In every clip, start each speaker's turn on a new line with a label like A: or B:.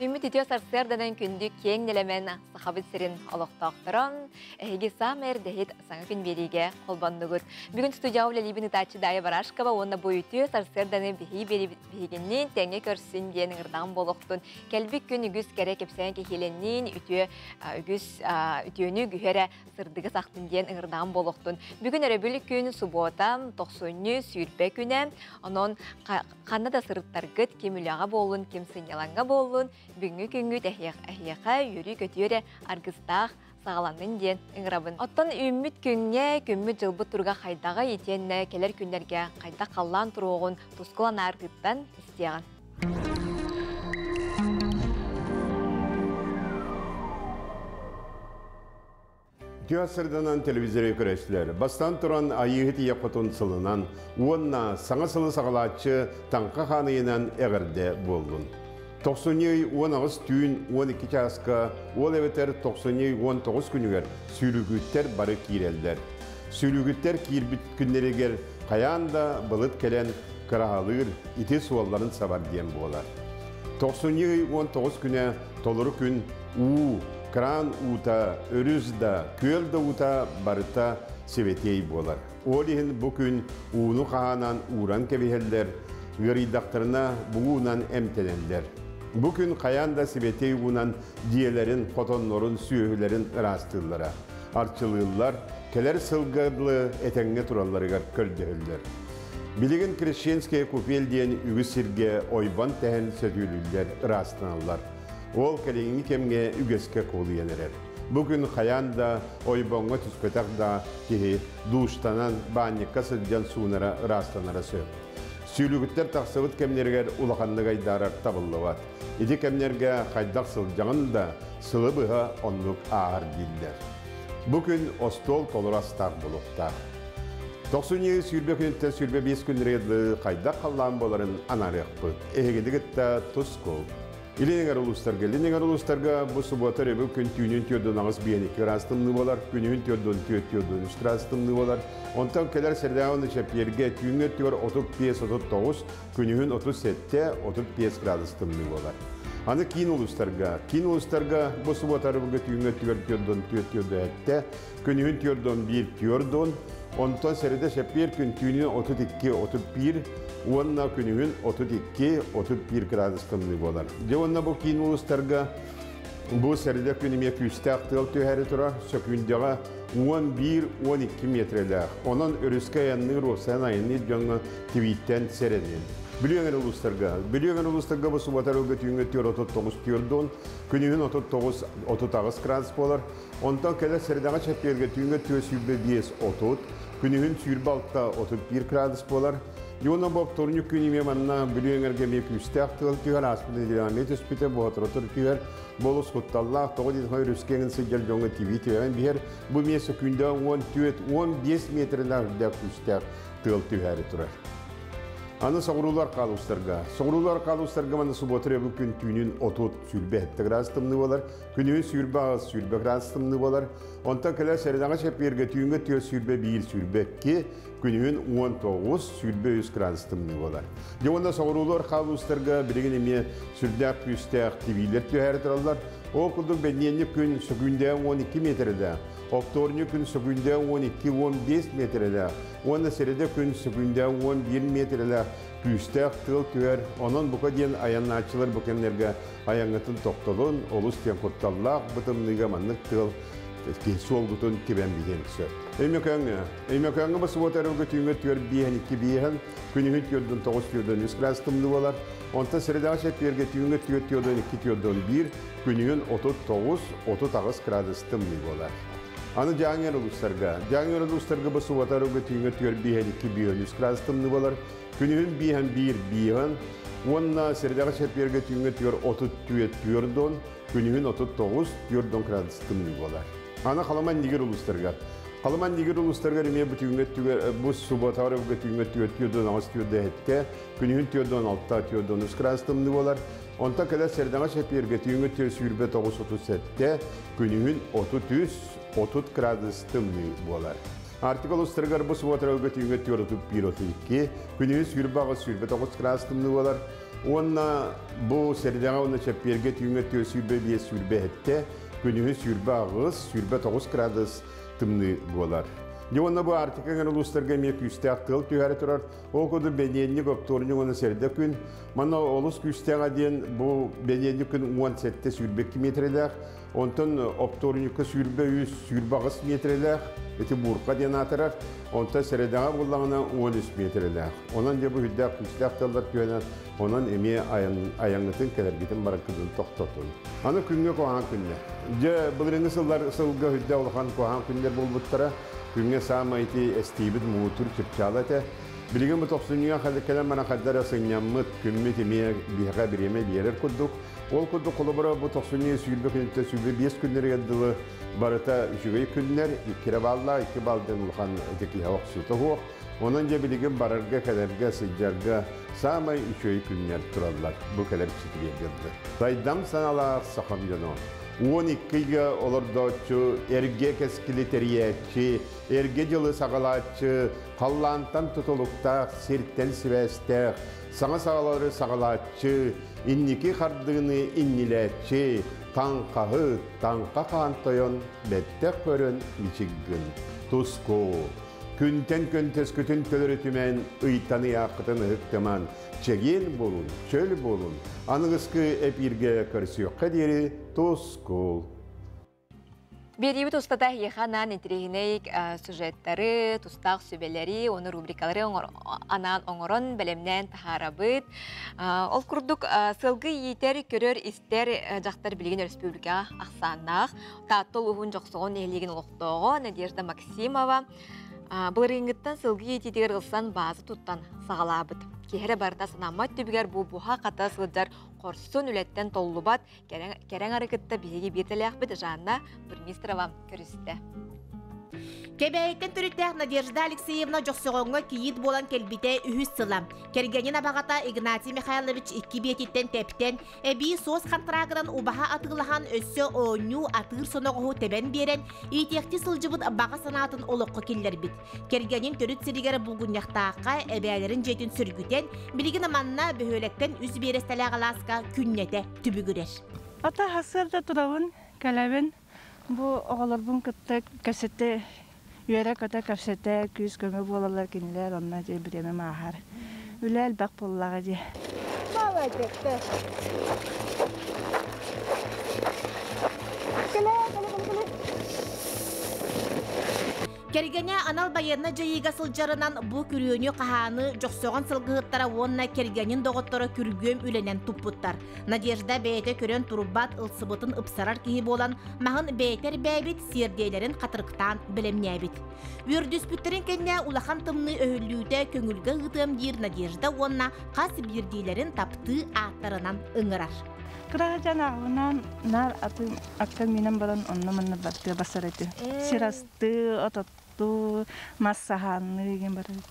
A: Үмүт үтүө сарсыарданан күндү киэҥ нэлэмэн Сахабыт сирин олохтоохторон эһиги саамай эрдэһит саҥа күн биэриигэ холбоннугут. Бүгүн студияҕа үлэлиибин ытааччы Дайа Барашкова уонна бу үтүө сарсыарданы биһиги биһигинниин тэҥҥэ көрсүн диэн ыҥырдаҕым буолуохтун. Кэлбит күн үгүс кэрэ кэпсээн киһилэнниин үтүө үгүс үтүөнү үгүһэрэ сырдыгы сахтын диэн ыҥырдаҕым буолуохтун. Бүгүн өрөбүл күн субуота, тохсунньу, сүүрбэ күнэ. Онон ханна да сырыттаргыт, ким үлэҕэ буоллун, ким сынньалаҥҥа буоллун, бүгүҥҥү күҥҥүт эһиэхэ үөрүү-көтүү эрэ аргыстаах саҕаланнын диэн ыҥырабын. Оттон үүммүт күҥҥэ, күммүт-дьылбыт туруга хайдаҕый итиэннэ кэлэр күннэргэ хайдах халлаан туруоҕун тускул анаартыттан истиэҕин.
B: Үтүө сырданан телевизоры көрөчүлэр. Бастан туран Айыыһыт ийэ хотун сылынан уонна саҥа сылы саҕалааччы Таҥха хаан ыйынан эҕэрдэ буоллун. Тохсунньу ый 18 түүн 12 чааска, ол эбэтэр тохсунньу ый 19 күнүгэр сүүрүгүттэр бары киирэллэр. Сүүрүгүттэр киирбит күннэригэр хайаан да былыт кэлэн кыраһалыыр, ити суолларын сабар диэн буолар. Тохсунньу ый 19 күнэ толору күн уу, кран уута, өрүс да, күөл да уута барыта сибэтиэй буолар. Ол иһин бу күн ууну хаһаанан ууран кэбиһэллэр, ыарыйдахтарына бугуунан эмтэнэллэр. Бу күн хайаан да сибэтиэй уунан дьиэлэрин, хотоннорун, сүөһүлэрин ыраастыыллара, арчылыыллар, кэлэр сылга дылы этэҥҥэ туралларыгар көрдөһөллөр. Билигин Крещенская купель диэн үгүс сиргэ ойбон тэһэн сөтүөлүүллэр, ыраастаналлар. Ол кэлиҥҥи кэмҥэ үгэскэ кубулуйан эрэр. Бу күн хайаан да ойбоҥҥо түспэтэх да киһи дууштанан, баанньыкка сылдьан суунара, ыраастанара сөп. Сүүлүгүттэр тахсыбыт кэмнэригэр улаханнык айдаарар табыллыбат. Ити кэмнэргэ хайдах сылдьаҕын да, сылы быһа оннук ааһар дииллэр. Бу күн остуол толору астаах буолуохтаах. Тохсунньу 20 күнүттэн 25 күннэргэ дылы хайдах халлаан буоларын анаарыахпыт. Эһигини кытта тускул. Илин эҥэр улуустарга Илин эҥэр улуустарга бу субуота өрөбүл күн түүнүн түөрдүн аҕыс биэн икки ыраас тымныы буолар, күнүһүн түөрдүн түөрт түөрдүн үс ыраас тымныы буолар. Онтон кэлэр сэрдээҕин чэппиэргэ түүҥҥү өттүгэр 35-39, күнүһүн 37-35 градус тымныы буолар. Аны киин улуустарга. Киин улуустарга бу субуота өрөбүлгэ түүҥҥү өттүгэр түөрдүн түөрт түөрдүн сэттэ, күнүһүн түөрдүн биир түөрдүн, онтон сэрэдэ чэппиэр күн түүнүн 32-31 уонна күнүһүн 32-31 градус тымныы буолар. Дьэ уонна бу киин улуустарга бу сэрэдэ күн эмиэ күүстээх тыал түһээри турар, сөкүүндэҕэ 11-12 метрэлээх. Онон өрүскэ айанныыр уопсайан айанныыр дьоҥҥо тибииттэн сэрэнин. Бүлүү эҥэр улуустарга. Бүлүү эҥэр улуустарга бу субуота өрүлгэ түүҥҥэ 439 40, күнүһүн 39-38 градус буолар. Онтон кэлэр сэрэдэҕэ чэппиэргэ түүҥҥэ 425-30, күнүһүн 26-31 градус буолар. Юна бопторунньук күн эмиэ манна Бүлүү эҥэргэ эмиэ күүстээх тыал түһэр, ааспыт нэдиэлэҕэ эмиэ түспүтэ, буһа-тура түһэр. Болус кутталлаах, тоҕо диэтэххэ өрүскэ эҥин сылдьар дьоҥҥо тибии түһэн биһэр. Бу эмиэ сөкүүндэ 14-15 метрэлээх үрдээх күүстээх тыал түһээри турар. Аны соҕуруулар хаалустарга. Соҕуруулар хаалустарга манна субуота өрөбүл күн түүнүн 30-27 градус тымныы буолар. Күнүһүн 28-20 градус тымныы буолар. Онтон кэлэр сэрэдэҕэ чэппиэргэ түүҥҥэ 421-22, күнүһүн 19-23 градус тымныы буолар. Дьэ уонна соҕуруулар хаалуустарга билигин эмиэ сүрдээх күүстээх тибиилэр түһээри тураллар. Ол курдук бэнниэнньик күн сөкүүндэ 12 миэтэрэлээх, оптуорунньук күн сөкүүндэ 12-15 миэтэрэлээх уонна сэрэдэ күн сөкүүндэ 11 миэтэрэлээх күүстээх тыал түһэр. Онон бука диэн айаннааччылар бу кэмнэргэ айаҥҥытын тохтолун, олус диэн кутталлаах бу тымныыга маннык тыал суолгутун тибэн биһиэн сөп. Өймөкөөҥҥө. Өймөкөөҥҥө бу субуота өрөбүлгэ түүҥҥэ түөр биэһэн икки биэһэн, күнүһүн түөрдүн тоҕус түөрдүн үс градус тымныы буолар. Онтон средаҕа чэппиэргэ түүҥҥэ түөрт түөрдүн икки түөрдүн биир, күнүһүн 39-38 градус тымныы буолар. Аны Дьааҥы улуустарга. Дьааҥы улуустарга бу субуота өрөбүлгэ түүҥҥэ түөр биэһэн икки биэһэн үс градус тымныы буолар. Күнүһүн биэһэн биир биэһэн уонна сэрдэҕэ чэппиэргэ түүҥҥэ түөр 34 дон, күнүһүн 39 түөр дон градус тымныы буолар. Аны Халыман Нигер улуустарыгар. Халыман Нигер улуустарыгар эмиэ бу түүҥҥэ түгэр бу субуотаҕар өбүгэ түүҥҥэ түөр түөр дон аҕыс түөр дэһэттэ, күнүһүн түөр дон алта түөр дон үс градус тымныы буолар. Онтон кэлэр сэрдэҕэ чэппиэргэ түүҥҥэ түөр сүүрбэ тоҕус отут сэттэ, күнүһүн 33 30 градус тымныы буолар. Арктика улуустарыгар бу субуотарга түүҥҥэ 431-32, күнүһүн 28-29 градус тымныы буолар. Уонна бу сэрэдэҕэ уонна чэппиэргэ түүҥҥэ 425 сүүрбэ күнүһү 28 29 градус тымныы буолар. Дьэ уонна бу Арктика эҥэр улуустарга эмиэ күүстээх тыал түһэрэ турар. Ол курдук бэнидиэнньик, оптуорунньук уонна сэрдэ күн. Манна олус күүстээҕэ диэн бу бэнидиэнньик күн 17-22 миэтэрэлээх, онтон оптуорунньукка 23-28 миэтэрэлээх, ити буурка диэн аатырар, онтон сэрэдэҕэ буллаҕына 13 миэтэрэлээх. Онон дьэ бу үрдээх күүстээх тыаллар түһэнэн, онон эмиэ айаҥҥытын кэлэргитин бараргытын тохтотун. Аны күҥҥэ куһаҕан күннэр. Дьэ, былырыыҥҥы сыллар сылга үрдээх улахан куһаҕан күннэр буолбуттара. Күҥҥэ саамай ити эстиибит муҥутуур чыпчаала этэ. Билигин бу тохсунньуга кэлэн баран хайда эрэ сынньаммыт күммүт эмиэ биһиэхэ бириэмэ биэрэр курдук. Ол курдук холобура бу тохсунньу 20 күнүттэн 25 күннэригэр дылы барыта үчүгэй күннэр, иккирэ бааллаах, икки баалдан улахан ити киһи охсуута суох. Онон дьэ билигин барарга-кэлэргэ, сылдьарга саамай үчүгэй күннэр тураллар. Бу кэлэр ситириэргэ дылы. Сайдам санаалаах сахам дьоно. 12 ыйга олордооччу, эргэ кэскили тэрийээччи, эргэ дьылы саҕалааччы, халлаантан тутулуктаах, сиртэн сибээстээх, саҥа саҕалары саҕалааччы, инники хардыыны иннилээччи, таҥхаһы, таҥха хаан тойон, бэттэх көрөн мичик гын. Туску! Күнтэн көнтөскүтүн төлөрүтүмэн, ыйтан ыйааххытын ыһыктыман, чэгиэн буолун, чөл буолун, аныгыскы эпииргэ көрсүөххэ диэри тускул!
A: Биэриибит устата эһиэхэ анаан интэриэһинэй сюжеттары, тустаах сүбэлэри, уонна рубрикалары анаан оҥорон, бэлэмнээн таһаарабыт. Ол курдук, сылгы иитэр, көрөр-истэр дьахтар билигин өрөспүүбүлүкэҕэ ахсааннаах. Таатта улууһун Дьохсоҕон нэһилиэгин олохтооҕо Надежда Максимова былырыыҥҥыттан сылгы иитиитигэр ылсан бааза туттан саҕалаабыт. Киһи эрэ барыта санаммат түбүгэр бу буһа-хата сылдьар хорсун үлэттэн толлубат кэрэҥ арыкытта биһиги биирдэлээхпит Жанна Бурмистрова көрүстэ.
C: Кэбээйиттэн төрүттээх Надежда Алексеевна Дьохсоҕоҥҥо кийиит буолан кэлбитэ үһүс сыла. Кэргэнин абаҕата Игнатий Михайлович икки биэтиттэн тэптэн, эбии суос хантыраагынан убаһа атыылаһан өссө оонньуу атыыр соноҕоһу тэбэн биэрэн, иитиэхтии сылдьыбыт баҕа санаатын олоххо киллэрбит. Кэргэнин төрүт сиригэр Булгунньахтаахха эбээлэрин дьиэтин сөргүтэн, билигин манна бөһүөлэктэн үс биэрэстэлээх алааска күннэтэ түбүгүрэр.
D: Ата сарсыарда турабын, кэлэбин. Бу оҕолорбун кытта кэпсэтэ, үөрэ-көтө кэпсэтэ, күүс-көмө буолаллар кинилэр, онно дьэ бириэмэм ааһар. Үлэ элбэх буоллаҕа дии.
E: Молодец. Кэлэ, кэлэ, кэлэ, кэлэ.
C: Кэргэнэ анал байыаннай дьайыыга сылдьарынан бу күрүөнү-хаһааны Дьохсоҕон сылгыһыттара уонна кэргэнин доҕотторо күргүөм үлэнэн туппуттар. Надежда бэйэтэ көрөн турбат, ылсыбытын ыпсарар киһи буолан, маһын бэйэтэ эрбээбит, сиэрдиэлэрин хатырыктаан бэлэмнээбит. Үөрдүспүттэрин кэннэ улахан тымныы өһүллүүтэ көҥүлгэ ыытыам диир Надежда уонна хас биирдиилэрин таптыы ааттарынан ыҥырар.
D: Кыра сылдьан аҕабынаан наар атын акка миинэн баран онно-манна баттыа басар этим. Сир астыы, от оттуу, мас саһаанныы диэн барар этим.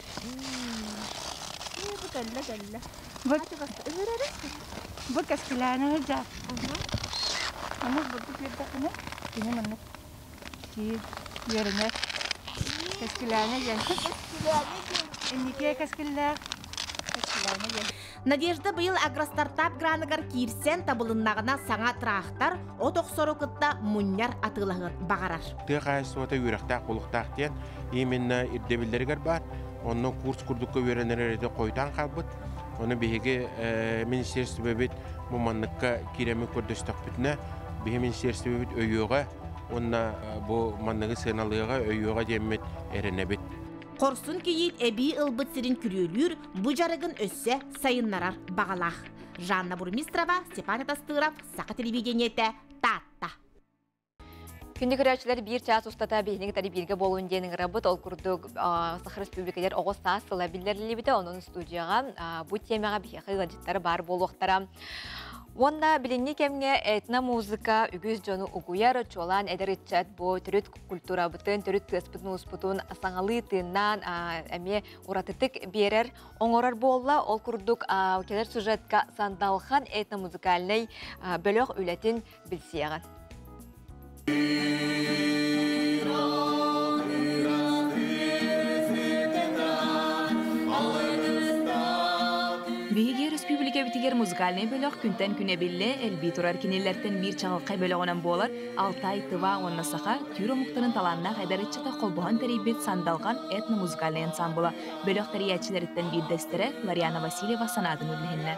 E: Бу кэллэ кэллэ.
D: Бу бу кэскилээнэ сылдьар. Маннык бурдук үөрдэххинэ, кини маннык сиир, үөрэнэр. Кэскилээнэ диэн. Инникигэ кэскиллээх. Кэскилээнэ диэн.
C: Надежда быйыл Агростартап граныгар киирсэн табылыннаҕына саҥа трактор, от охсору кытта мунньар атыылаһыан баҕарар.
F: Тыа хаһаайыстыбата үөрэхтээх буолуохтаах диэн именно ирдэбиллэригэр баар. Онно курс курдукка үөрэнэр эрэ хойутаан хаалбыт. Ону биһиги министерствобит бу манныкка киирэммит көрдөстөхпүтүнэ, биһи министерствобит өйүөҕэ уонна бу манныгы сыаналыаҕа, өйүөҕэ диэммит эрэнэбит.
C: Хорсун кийиит эбии ылбыт сирин күрүөлүүр бу дьарыгын өссө сайыннарар баҕалаах. Жанна Бурмистрова, Степан Атастыров, Саха телевидениетэ, Таатта.
A: Күндү көрөөччүлэр биир чаас устата биһиги кытары бииргэ буолун диэн ыҥырабыт. Ол курдук Саха Республикатыгар оҕо саас сыла биллэриллибитэ. Онон студияҕа бу темаҕа биһиэхэ ыалдьыттар баар буолуохтара. Уонна билиҥҥи кэмҥэ этно-музыка үгүс дьону угуйар, чуолаан эдэр ыччат бу төрүт культурабытын, төрүт тыаспытын-ууспутун саҥалыы тыыннаан эмиэ уратытык биэрэр оҥорор буолла. Ол курдук кэлэр сюжетка Сандалхан этномузыкальнай бөлөх үлэтин билсиэҕин.
G: Биһиги республика Өрөспүүбүлүкэбитигэр музыкальнай бөлөх күнтэн күн эбиллэ элбии турар. Кинилэртэн биир чаҕылхай бөлөҕүнэн буолар Алтай, Тыва уонна Саха түүр омуктарын талааннаах эдэр ыччата холбоһон тэрийбит Сандалҕан этно-музыкальнай ансаамбыла. Бөлөх тэрийээччилэриттэн биирдэстэрэ Лариана Васильева санаатын үллэһиннэ.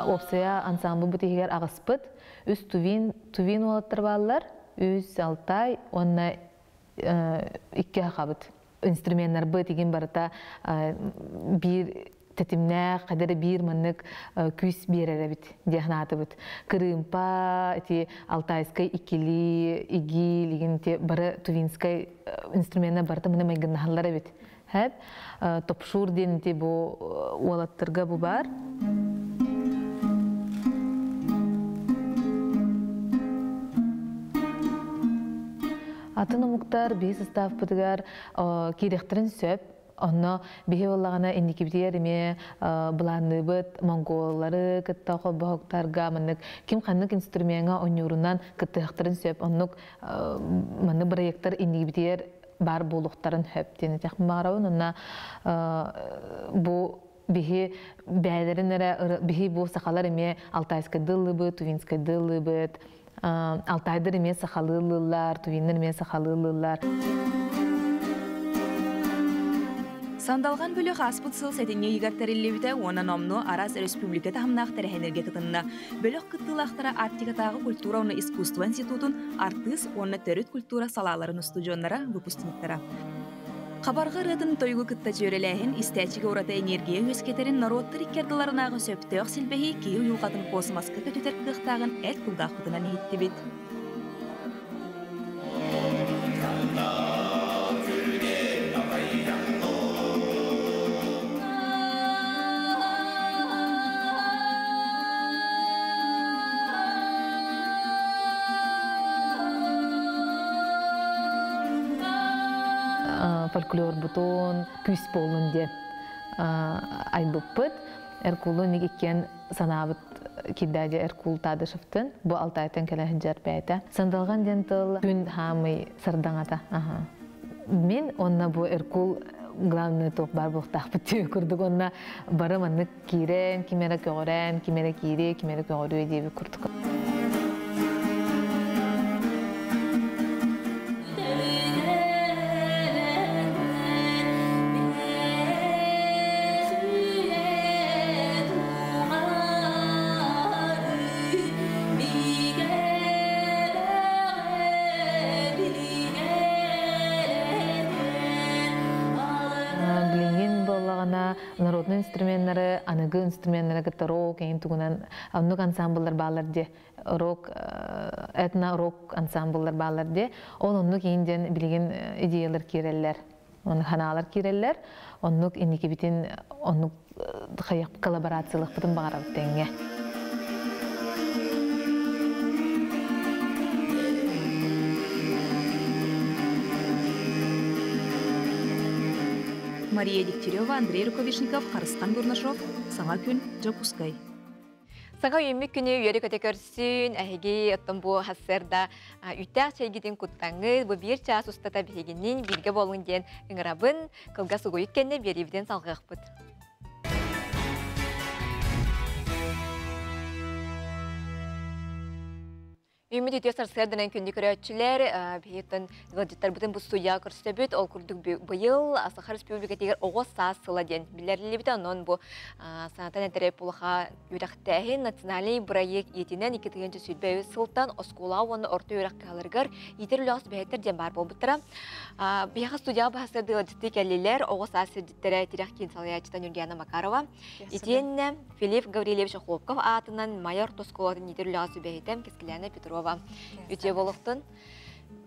H: Уопсайа ансаамбылбыт иһигэр аҕыспыт. Үс тувин, тувин уолаттар бааллар, үс Алтай уонна икки хахабыт. Инструменнарбыт игин барыта биир тэтимнээх, хадары биир маннык күүс биэрэр эбит диэн санаатыбыт. Кырыымпа, ити алтайскай иккили, игил, игин ити бары тувинскай инструменнар барыта маны майгыннаһаллар эбит. Хэп топшур диэн ити бу уолаттарга бу бар. Атын омуктар биһи составпытыгар киириэхтэрин сөп. Онно биһи буоллаҕына инникибитигэр эмиэ былаанныыбыт монголлары кытта холбоһуктарга маннык ким ханнык инструмеҥҥа оонньуурунан кыттыһахтарын сөп. Оннук маннык бырайыактар инникибитигэр баар буолуохтарын сөп диэн этиэхпин баҕарабын. Онно бу биһи бэйэлэрин эрэ биһи бу сахалар эмиэ алтайскайды ыллыбыт, тувинскайды ыллыбыт, алтайдар эмиэ сахалыы ыллыыллар, тувиннар эмиэ сахалыы ыллыыллар.
G: Сандалҕан бөлөх ааспыт сыл сэтинньи ыйыгар тэриллибитэ уонна номнуо араас өрөспүүбүлүкэ таһымнаах тэрээһиннэргэ кытынна. Бөлөх кыттыылаахтара Арктикатааҕы культура уонна искусство институтун артыыс уонна төрүт культура салааларын устудьуоннара, выпускниктара. Хабарҕа ырыатын тойугу кытта дьүөрэлээһин истээччигэ ураты энергия үөскэтэрин норуоттар икки ардыларынааҕы сөптөөх силбэһии киһи уйулҕатын космоска көтүтэр кыахтааҕын эт кулгаахпытынан иһиттибит.
H: Фольклорбутун күүс буоллун диэн айбыппыт. Эркулун иккиэн санаабыт кирдээдьи Эркул Тадышевтын бу Алтайтан кэлэ сылдьар бэйэтэ. Сандалган диэн тыл күн хаамый сардаҥата. Мин онно бу Эркул главный туох бар буолуохтаахпыт диye курдук онно бары маннык киирэн, ким эрэ көҕүрэн, ким эрэ киириэ, ким эрэ көҕүрүө диэбит курдук. Билигин буоллаҕына народный инструменнары, аныгы инструменнары кытта рок эҥин тугунан оннук ансамбллар бааллар дии. Рок, этно-рок ансамбллар бааллар дии. Ол оннук иин диэн билигин идеялар киирэллэр. Оннук ханаалар киирэллэр. Оннук инникибитин оннук коллаборациялыахпытын баҕарабыт тэҥҥэ.
G: Мария Дегтярева, Андрей Рукавишников, Харыстан Бурнашов, Саҥа күн, Дьокуускай.
A: Саҥа үүммүт күнү үөрэ-көтө көрсүн, эһиги оттон бу сарсыарда үүттээх чэйгитин куттаҥҥыт, бу биир чаас устата биһигинниин бииргэ буолуҥ диэн ыҥырабын. Кылгас угуйук кэннэ биэриибитин салҕыахпыт. Үүммүт үтүө сарсыарданан күндү көрөөччүлэр, биһиттэн ыалдьыттарбытын бу студияҕа көрсөбүт. Ол курдук быйыл Саха Республикатыгар оҕо саас сыла диэн биллэриллибитэ. Онон бу санатан этэрэ пулаха үөрэхтээһин национальный бырайыак иитинэн 2023 сылтан оскуола уонна орто үөрэх кыһаларыгар иитэр үлэҕэ сүбэһиттэр диэн баар буолбуттара. Биһиэхэ студияҕа баһасырды ыалдьыттыы кэллилэр. Оҕо саас сирдьиттэрэ тирэх киин салайааччыта Нюргиана Макарова. Итиэннэ Филипп Гаврильевич Охлопков аатынан Майа орто оскуолатын иитэр үлэҕэ сүбэһитэ Кэскилээнэ Петрова. Үтүө буолуохтун.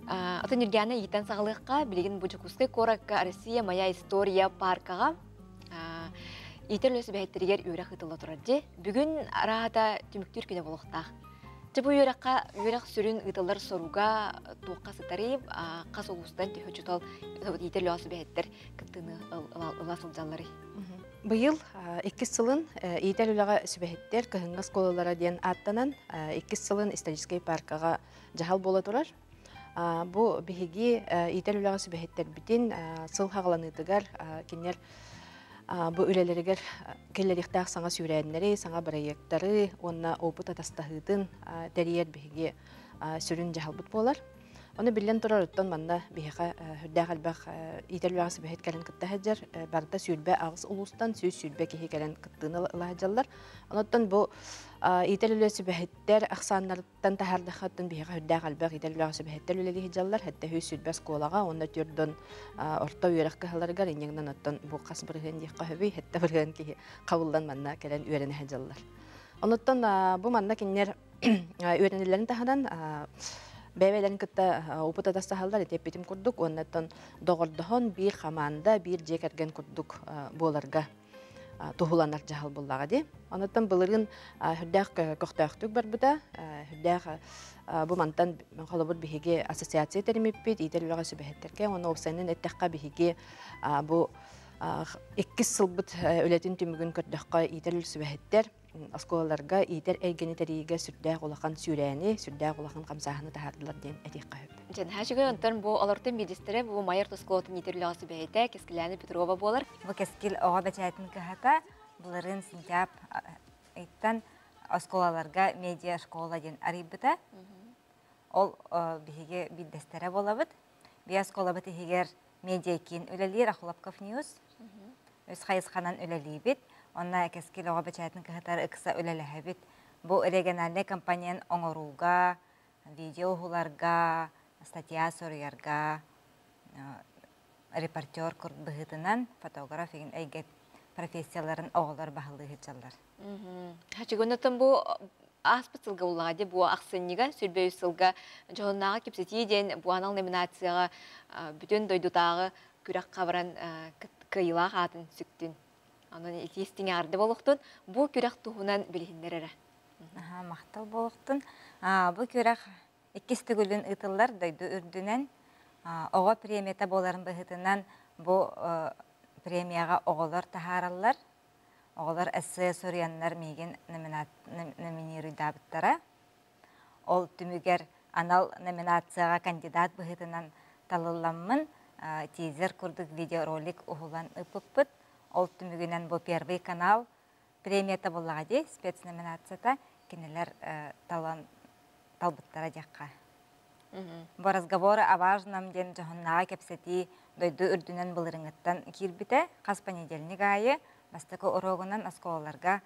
A: Атын Нюргиана иитэн саҕалыахха, билигин бу Дьокуускай куоракка Россия моя история паркаҕа иитэр үлэ сүбэһиттэригэр үөрэх ыытылла турар дии. Бүгүн араата түмүктүүр күнэ буолуохтаах. Дьэ бу үөрэххэ үөрэх сүрүн ыытыллар соруга туохха сытарый, хас улуустан төһө учуутал иитэр үлэҕэ сүбэһиттэр кыттыыны ыла сылдьалларый?
I: Быйыл иккис сылын иитэр үлэҕэ сүбэһиттэр кыһыҥҥы оскуолалара диэн ааттанан иккис сылын историческай паркаҕа дьаһал буола турар. Бу биһиги иитэр үлэҕэ сүбэһиттэрбитин сыл хаҕаланыытыгар кинилэр Бу үлэлэригэр киллэриэхтээх саҥа сүүрээннэри, саҥа бырайыактары уонна опыт атастаһыытын тэрийэр биһиги сүрүн дьаһалбыт буолар. Ону биллэн турар, оттон манна биһиэхэ үрдээх элбэх иитэр үлэҕэ сүбэһит кэлэн кытта сылдьар. Барыта 28 улуустан 120 киһи кэлэн кыттыыны ыла сылдьаллар. Онуттан бу иитэр үлэ сүбэһиттэр ахсааннарыттан таһаардахха, биһиэхэ үрдээх элбэх иитэр үлэҕэ сүбэһиттэр үлэлии сылдьаллар. Хэтте 120 оскуолаҕа уонна түрдөн орто үөрэх кыһаларыгар инньэгинэн оттон бу хас бырыһыан диэххэ хөбүй, хэтте бырыһыан киһи хабыллан манна кэлэн үөрэнэ сылдьаллар. Онуттан бу манна кинилэр үөрэнэллэрин таһынан бэйэлэрин кытта опыт атастаһаллар этеппитим курдук, уоннаттан доҕордоһон биир хамаанда, биир дьиэ кэргэн курдук буоларга туһуланар дьаһал буллаҕа дии. Онуттан былырыын хүрдээх көхтөөхтүк барбыта, хүрдээх бу мантан холобур биһиги ассоциация тэримиппит, иитэр үлэҕэ сүбэһиттерге, онно уопсайынан эттэххэ биһиги бу иккис сылбыт үлэтин түмүгүн көрдөххө иитэр үл сүбэһиттэр оскуолаларга иитэр эйгэни тэрийиигэ сүрдээх улахан сүүрээни, сүрдээх улахан хамсааһыны таһаардылар диэн этиэххэ сөп.
A: Дьэн хачыгы онтон бу олортон биирдэстэрэ бу Майор оскуолатын иитэр үлэҕэ сүбэһитэ Кэскилээни Петрова буолар.
J: Бу Кэскил оҕо бэчээтин кыһата былырыын сентябрь ыйтан оскуолаларга медиа школа диэн арыйбыта. Ол биһиги биирдэстэрэ буолабыт. Биир оскуолабыт иһигэр медиа киин үлэлиир Охлопков Ньюс. Үс хайысханан үлэлиибит. Онно Кэскил оҕо бэчээтин кыһатар ыкса үлэлэһэбит. Бу региональнай компаниян оҥорууга, видео уһуларга, статья суруйарга, репортер быһыытынан фотограф игин эйгэ профессияларын оҕолор баһылыы сылдьаллар.
A: Хачыгынатын бу ааспыт сылга буллаҕа ди бу ахсынньыга 23 сылга дьоһуннааҕы кэпсэтии диэн бу анал номинацияҕа бүтүн дойдутааҕы күрэх хабаран кыайыылаах аатын сүктүн. Онон итиистиҥ арды болохтун бу күрэх туһунан билиһиннэр эрэ.
J: Махтал болохтун. Бу күрэх иккис төгүлүн ыытыллар дойду үрдүнэн оҕо премията буоларын быһыытынан бу премияҕа оҕолор таһаараллар. Оҕолор эссе суруйаннар миигин номинируйдаабыттара. Ол түмүгэр анал номинацияҕа кандидат быһыытынан талылламмын тизер курдук видеоролик уһулан ыппыппыт. Ол түмүгүнэн бу Первый канал премията буллаҕа дии, спецноминацията кинилэр талан талбыттара диэххэ. Бу разговоры о важном диэн дьоһуннааҕы кэпсэтии дойду үрдүнэн былырыҥҥыттан киирбитэ. Хас понедельник аайы бастакы уруогунан оскуолаларга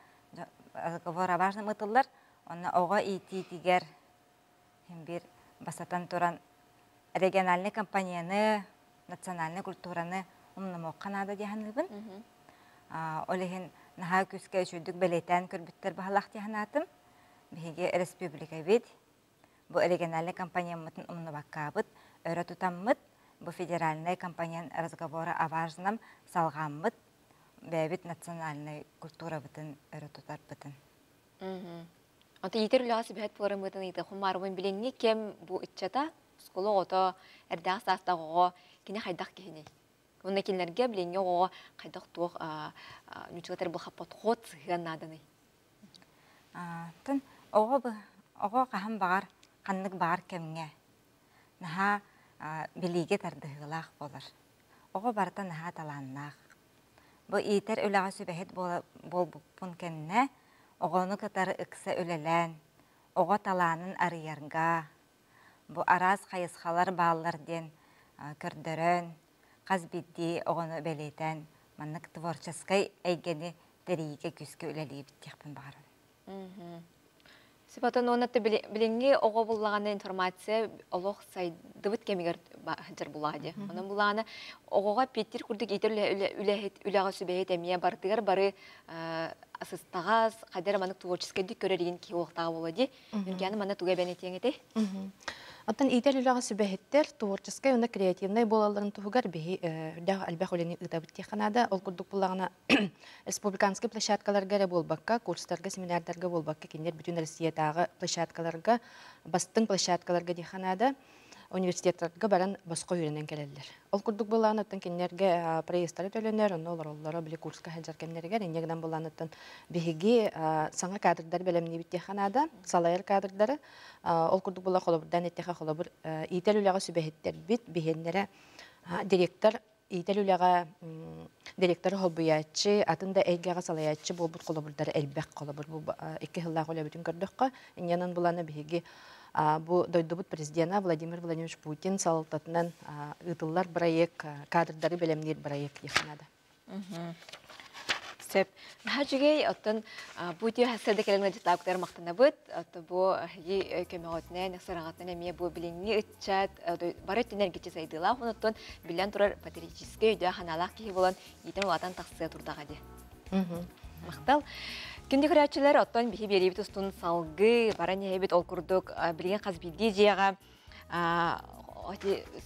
J: разговор о важном ыытыллар. Онно оҕо иитиитигэр бир басатан туран региональный компанияны, национальный культураны умнумуохха наада дии саныыбын. Ол иһин наһаа күүскэ үчүгдүк бэлиэтээн көрбүттэр баһылаах дии санаатым. Биһиги республикабыт бу региональный компанияммытын умнубаккаабыт, өрө тутаммыт, бу федеральный компаниян разговора о важном салҕааммыт, бэйэбит национальный культурабытын өрө тутарбытын.
A: Онто иитэр үлэҕэ сүбэһит буоларыммытын ыйытыахпын баарбын билиҥҥи кэм бу ыччата, оскуола оҕото, эрдээх саастаах оҕо кини хайдах киһиний? Уонна кинилэргэ билиҥҥи оҕоҕо хайдах туох ньуччалатар бу подход сыһыан нааданый?
J: Тын оҕо оҕо хаһан баҕар ханнык баҕар кэмҥэ наһаа билиигэ тардыһыылаах буолар. Оҕо барыта наһаа талааннаах. Бу иитэр үлэҕэ сүбэһит буолбуппун кэннэ оҕону кытары ыкса үлэлээн, оҕо талаанын арыйарга, бу араас хайысхалар бааллар диэн көрдөрөн, хас биирдии оҕону бэлиэтээн маннык творческай эйгэни тэрийиигэ күүскэ үлэлиибит диэхпин баҕарабын.
A: Сипатын уонна билиҥҥи оҕо буллаҕына информация олох сайдыбыт кэмигэр сылдьар булаа дии. Онон булаҕына оҕоҕо эппиэттиир курдук иитэр үлэһит үлэҕэ сүбэһит эмиэ барытыгар бары сыстаҕас, хайдара маннык творческайдык көрөр игин киһи уохтааҕа буолуо дии. Нүргэни манна тугу эбэн этиэҥ этэй?
I: Оттон иитэр үлэҕэ сүбэһиттэр творческай уонна креативнай буолалларын туһугар биһи үрдээх элбэх үлэни ыытабыт диэххэ наада. Ол курдук буллаҕына республиканскай площадкаларга эрэ буолбакка, курстарга, семинардарга буолбакка, кинилэр бүтүн Россиятааҕы площадкаларга, бастыҥ площадкаларга диэххэ наада, университеттарга баран босхо үөрэнэн кэлэллэр. Ол курдук былаан оттон кинилэргэ проездтары төлөнөр, онно олороллоро били курска сылдьар кэмнэригэр инньэ гынан былааныттан биһиги саҥа кадрдары бэлэмниибит диэххэ наада, салайар кадрдары. Ол курдук була холобурдаан эттэхэ холобур иитэр үлэҕэ сүбэһиттэрбит биһиэннэрэ директор Иитэр үлэҕэ директор холбуйааччы, атын да эйгэҕэ салайааччы буолбут холобурдар элбэх холобур бу икки сыллаах үлэбитин көрдөххө, инньэнэн булана биһиги бу дойдубут президена Владимир Владимирович Путин салалтатынан ыытыллар проект, кадрдары бэлэмниир проект диэххэ наада.
A: Сөп. Наһаа үчүгэй, оттон бу үтүө сырда кэлэн ыалдьыттаабытыгар махтанабыт. Оттон бу эһиги көмөҕүтүнэн, сыраҕытынан эмиэ бу билиҥҥи ыччат бары өттүнэн эргиччи сайдыылаах, онуттан биллэн турар патриотическай өйдөөх-санаалаах киһи буолан иитэн улаатан тахсыа турдаҕа дии. Махтал. Күндү көрөөччүлэр, оттон биһи биэриибит устун салгыы баран иһэбит. Ол курдук билигин хас биирдии дьиэҕэ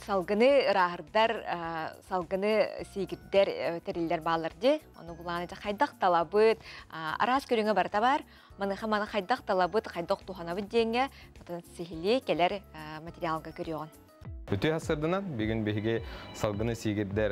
A: салгыны ырааһырдар, салгыны сиигирдэр тэриллэр бааллар дии. Ону булааны хайдах талабыт, араас көрүҥэ барыта бар. Маныха маны хайдах талабыт, хайдах туһанабыт диэҥҥэ отон сиһилии кэлэр материалга көрүөҕүн.
K: Үтүө сырдынан бүгүн биһиги салгыны сиигирдэр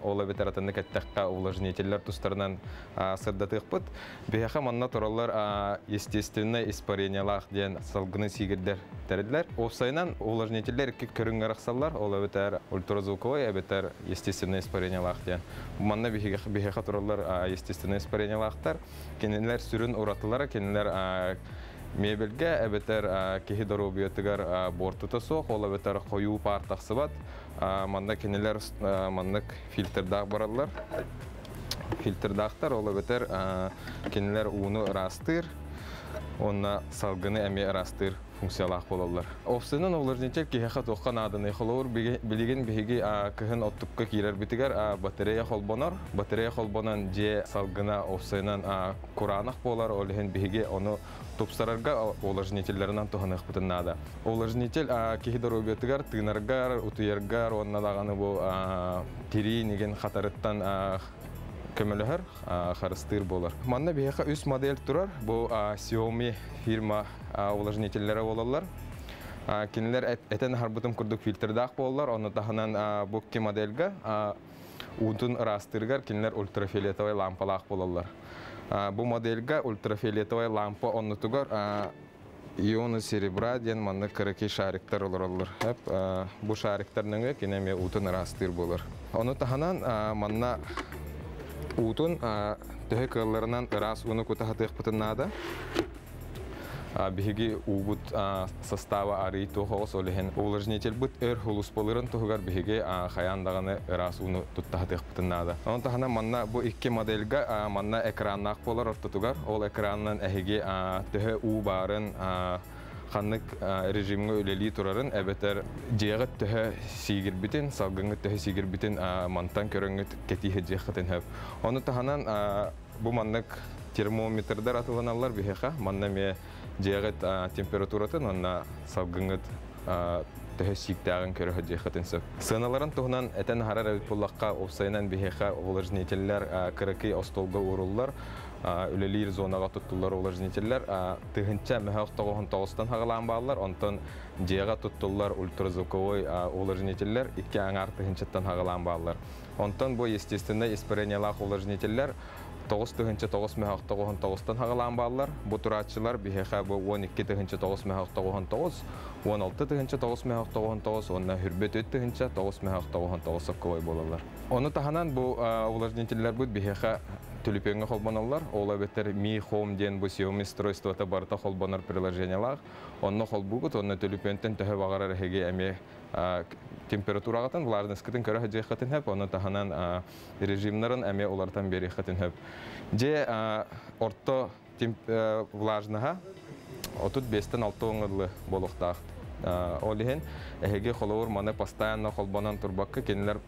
K: ол эбэтэр атыннык эттэххэ увлажнителлэр тустарынан сырдатыахпыт. Биһиэхэ манна тураллар естественное испарениялаах диэн салгыны сиигирдэр тэриллэр. Уопсайынан увлажнителлэр икки көрүҥҥэ арахсаллар. Ол эбэтэр ультразвуковой эбэтэр естественное испарениялаах диэн. Манна биһиэхэ тураллар естественное испарениялаахтар. Кинилэр сүрүн уратылара кинилэр мебельгэ эбэтэр киһи доруобуйатыгар буортута суох, ол эбэтэр хойуу паар тахсыбат. Манна кинилэр маннык фильтрдаах бараллар. Фильтрдаахтар, ол эбэтэр кинилэр ууну ыраастыыр, уонна салгыны эмиэ ыраастыыр функциялаах буолаллар. Офсынан увлажнитель киһиэхэ туохха нааданый? Холобур, билигин биһиги кыһын оттукка киирэрбитигэр батарея холбонор. Батарея холбонон дьиэ салгына офсайынан кураанах буолар, ол иһин биһиги ону тупсарарга увлажнителлэринэн туһаныахпытын наада. Увлажнитель киһи доруобуйатыгар, тыынаргар, утуйаргар уонна даҕаны бу тирии нигин хатарыттан көмөлөһөр, харыстыыр буолар. Манна биһиэхэ үс модель турар. Бу Xiaomi фирма увлажнителлэрэ буолаллар. Кинилэр этэн аһарбытым курдук фильтрдаах буолаллар. Ону таһынан бу икки модельга уутун ыраастыырыгар кинилэр ультрафиолетовай лампалаах буолаллар. Бу модельга ультрафиолетовай лампа оннутугар ионы серебра диэн маннык кыракый шариктар олороллор. Бу шариктар нөҥүө кини эмиэ уутун ыраастыыр буолар. Ону таһынан манна уутун төһө кыалларынан ыраас ууну кута сатыахпытын наада. Биһиги уубут состава арый туох оҕус, ол иһин увлажнительбыт өр хулуспалырын туһугар биһиги хайаан даҕаны ыраас ууну тутта сатыахпытын наада. Ону таһынан манна бу икки модельга манна экраннаах буолар ортотугар. Ол экранынан эһиги төһө уу баарын, ханнык режимҥэ үлэлии турарын, эбэтэр дьиэҕит төһө сиигирбитин, салгыҥҥыт төһө сиигирбитин мантан көрөҥҥүт кэтии сылдьыаххытын сөп. Ону таһынан бу маннык термометрдар атыланаллар биһиэхэ. Манна эмиэ дьиэҕит температуратын уонна салгыҥҥыт төһө сииктээҕин көрө сылдьыаххытын сөп. Сыаналарын туһунан этэн аһарар эбит буоллахха, уопсайынан биһиэхэ увлажнителлэр кыракый остуолга ууруллар, үлэлиир зонаҕа туттуллар увлажнителлэр тыһыынча мөһөөх тоҕуһун тоҕустан хаҕалаан бааллар, онтон дьиэҕэ туттуллар ультразвуковой увлажнителлэр икки аҥаар тыһыынчаттан хаҕалаан бааллар. Онтон бу естественнай испарениялаах увлажнителлэр 9 тыһыынча 9 мөһөөх тоҕуһун тоҕустан хаҕалаан бааллар. Бу турааччылар биһиэхэ бу 12 тыһыынча 9 мөһөөх тоҕуһун тоҕус, 16 тыһыынча 9 мөһөөх тоҕуһун тоҕус уонна 24 тыһыынча 9 мөһөөх тоҕуһун тоҕус сокковой буолаллар. Ону таһынан бу увлажнителлэрбит биһиэхэ төлөпүөҥҥэ холбоноллор. Ол эбэтэр Mi Home диэн бу Xiaomi устройствота барыта холбонор приложениялаах. Онно холбуугут, онно төлөпүөнтэн төһө баҕарар эһиги эмиэ температураҕытын, влажностькытын көрө сылдьыаххытын сөп, ону таһынан режимнарын эмиэ уларытан биэриэххитин сөп. Дьиэ орто влажноһа 35-тен 6 оҥорлы буолуохтаах. Ол иһин эһиги холобур маны постоянно холбонон турбакка кинилэр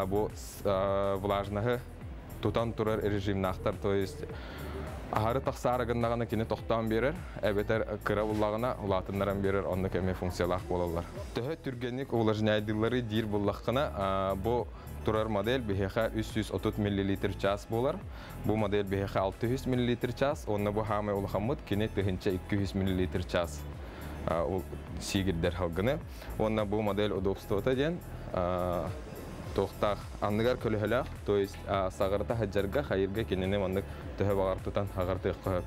K: бу влажноһы тутан турар режимнаахтар, то есть аһары тахсаары гыннаҕына кини тохтоон биэрэр, эбэтэр кыра буллаҕына улаатыннаран биэрэр, оннук эмиэ функциялаах буолаллар. Төһө түргэнник увлажняйдыыллары диир буллаххына, бу турар модель биһиэхэ 330 миллилитр час буолар. Бу модель биһиэхэ 600 миллилитр час, онно бу хаамай улахаммыт кини 1200 миллилитр час сиигирдэр салгыны. Уонна бу модель удобствота диэн туохтаах анныгар көлөһөлөөх, то есть саҕарыта хаджарга хайырга кинини маннык төһө баҕар тутан хаҕартыахха сөп.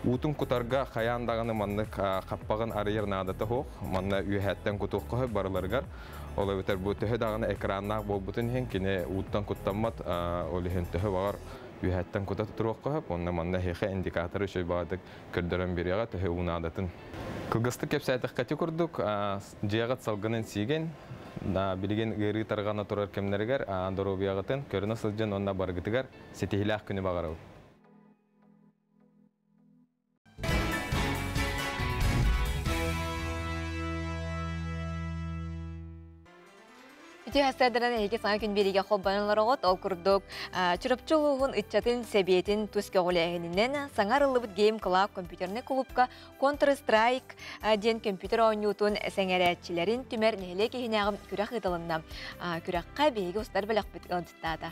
K: Уутун кутарга хайаан даҕаны маннык хаппаҕын арыйар наадата суох. Манна үөһээттэн кутуохха сөп барыларыгар. Ол эбэтэр бу төһө даҕаны экраннаах буолбутун иһин кини ууттан куттаммат, ол иһин төһө баҕар үөһээттэн кута туруохха сөп. Онно манна эһиэхэ индикаторы үчүгэй баҕатык көрдөрөн бириэҕэ төһө уу наадатын. Кылгастык кэпсээтэххэ ити курдук, дьиэҕит салгынын сиигин, билигин ыарыы тарҕана турар кэмнэригэр доруобуйаҕытын көрүнэ сылдьан уонна барыгытыгар ситиһиилээх күнү баҕарабын.
A: Үтүө сарсыарданан эһиги саҥа күн биэриигэ холбонон олороҕут. Ол курдук, Чурапчы улууһун ыччатын сэбиэтин тус көҕүлээһининэн саҥа арыллыбыт Game Club компьютернай клубка Counter-Strike диэн компьютер оонньуутун сэҥэрээччилэрин түмэр нэһилиэк иһинээҕи күрэх ыытылынна. Күрэххэ биһиги устар бөлөхпүт ыалдьыттаата.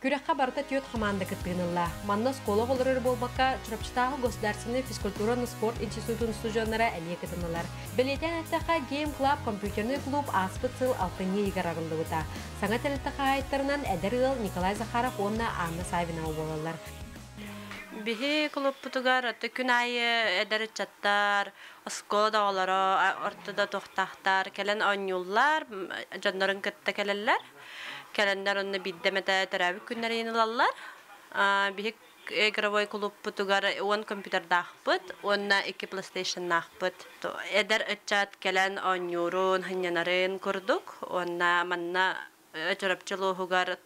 L: Күрэххэ барыта түөрт хамаанда кыттыыны ылла. Манна оскуола оҕолоро эрэ буолбакка, Чурапчытааҕы государственнай физкультура уонна спорт институтун устудьуоннара эмиэ кытыннылар. Бэлиэтээн эттэххэ, Game Club компьютернай клуб ааспыт сыл алтынньы ыйыгар арыллыбыта. Саҥа тэрилтэ хаһаайыттарынан эдэр ыал Николай Захаров уонна Анна Саввинова буолаллар.
M: Биһи клубпутугар күн аайы эдэр ыччаттар, оскуола да оҕолоро, орто да туохтаахтар кэлэн оонньууллар, дьоннорун кытта кэлэллэр. Кэлэннэр онно биирдэ эмэтэ төрөөбүт күннэрин ылаллар. Биһик игровой клубпутугар 10 компьютердаахпыт уонна 2 PlayStationнаахпыт. Эдэр ыччат кэлэн оонньуурун, сынньанарын курдук уонна манна Чурапчы улууһугар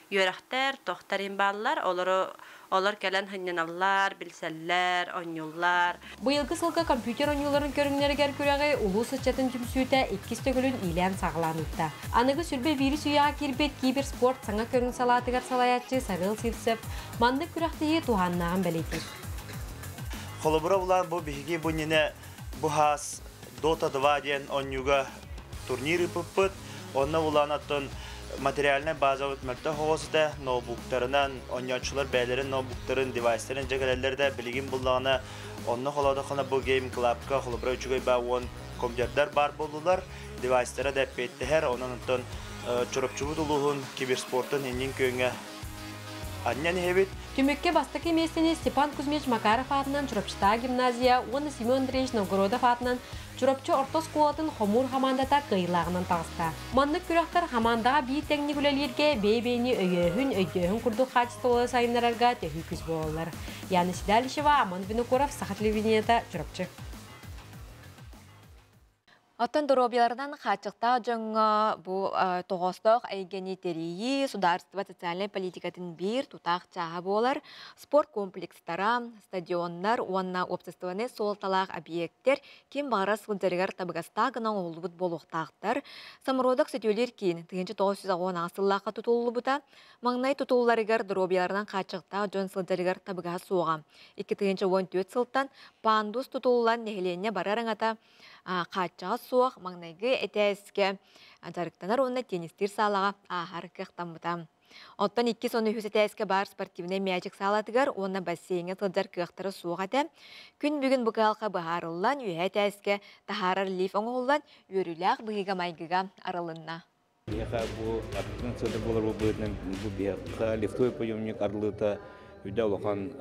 M: үөрэхтэр, тохтар иһин бааллар. Олору олор кэлэн сынньаналлар, билсэллэр, оонньууллар.
L: Быйылгы сылга компьютер оонньууларын көрүҥнэригэр күрэҕи улуус ыччатын түмсүүтэ иккис төгүлүн иилээн-саҕалаан ыытта. Аныгы сүрбэ вирус үйэҕэ киирбит киберспорт саҥа көрүҥ салаатыгар салайааччы Сарыал Сивцев маннык күрэхтэһии туһааннааҕын бэлиэтиир.
N: Холобура булан бу биһиги бу иннинэ бу хаас Dota 2 диэн оонньууга турнир ыыппыппыт. Онно улаан оттон материальнай базабыт мөлтөх оҕус этэ, ноутбуктарынан, оонньооччулар бэйэлэрин ноутбуктарын, девайстарын дьэ кэлэллэр да, билигин буллаҕына онно холоодоххуна бу Game Club-ка холобура үчүгэй баа уон компьютердар баар буоллулар, девайстара да эппиэттэһэр, онон оттон Чурапчыбыт улууһун киберспортун иннин күөҥҥэ анньан иһэбит.
L: Түмүккэ бастакы миэстэни Степан Кузьмич Макаров аатынан Чурапчытааҕы гимназия уонна Семен Андреевич Новгородов аатынан Чурапчы орто оскуолатын хомуур хамаандата кыайыылааҕынан таҕыста. Маннык күрэхтэр хамаандаҕа биир тэҥник үлэлииргэ бэйэ-бэйэни өйөөһүн, өйдөөһүн курдук хаачыстыбалары сайыннарарга төһүү күүс буолаллар. Яна Седалищева, Аман Винокуров, Саха телевидениета, Чурапчы.
A: Оттон доруобуйаларынан хааччахтаах дьоҥҥо бу тоҕоостоох эйгэни тэрийии судаарыстыба социальнай политикатын биир тутаах чааһа буолар. Спорт комплекстара, стадионнар уонна уопсастыбаннай суолталаах объектэр ким баҕарар сылдьарыгар табыгастаах гына оҥоһуллубут буолуохтаахтар. Самородок сөтүөлүүр киин 1998 сыллаахха тутуллубута. Маҥнай тутулларыгар доруобуйаларынан хааччахтаах дьон сылдьарыгар табыгаһа суоҕа. 2014 сылтан пандус тутуллан нэһилиэнньэ бары араҥата хааччаҕа суох маҥнайгы этээскэ дьарыктанар уонна теннистиир саалаҕа ааһар кыахтаммыта. Оттон иккис уонна үһүс этээскэ баар спортивнай мээчик саалатыгар уонна бассейҥҥа сылдьар кыахтара суох этэ. Күн бүгүн бу кыһалҕа быһаарыллан, үөһэ этээскэ таһаарар лифт оҥоһуллан, үөрүүлээх быһыыга-майгыга арылынна.
O: Биһиэхэ бу аттынан сылдьар буолар быһыытынан бу биһиэхэ лифтовый подъемник арыллыыта үрдэ улахан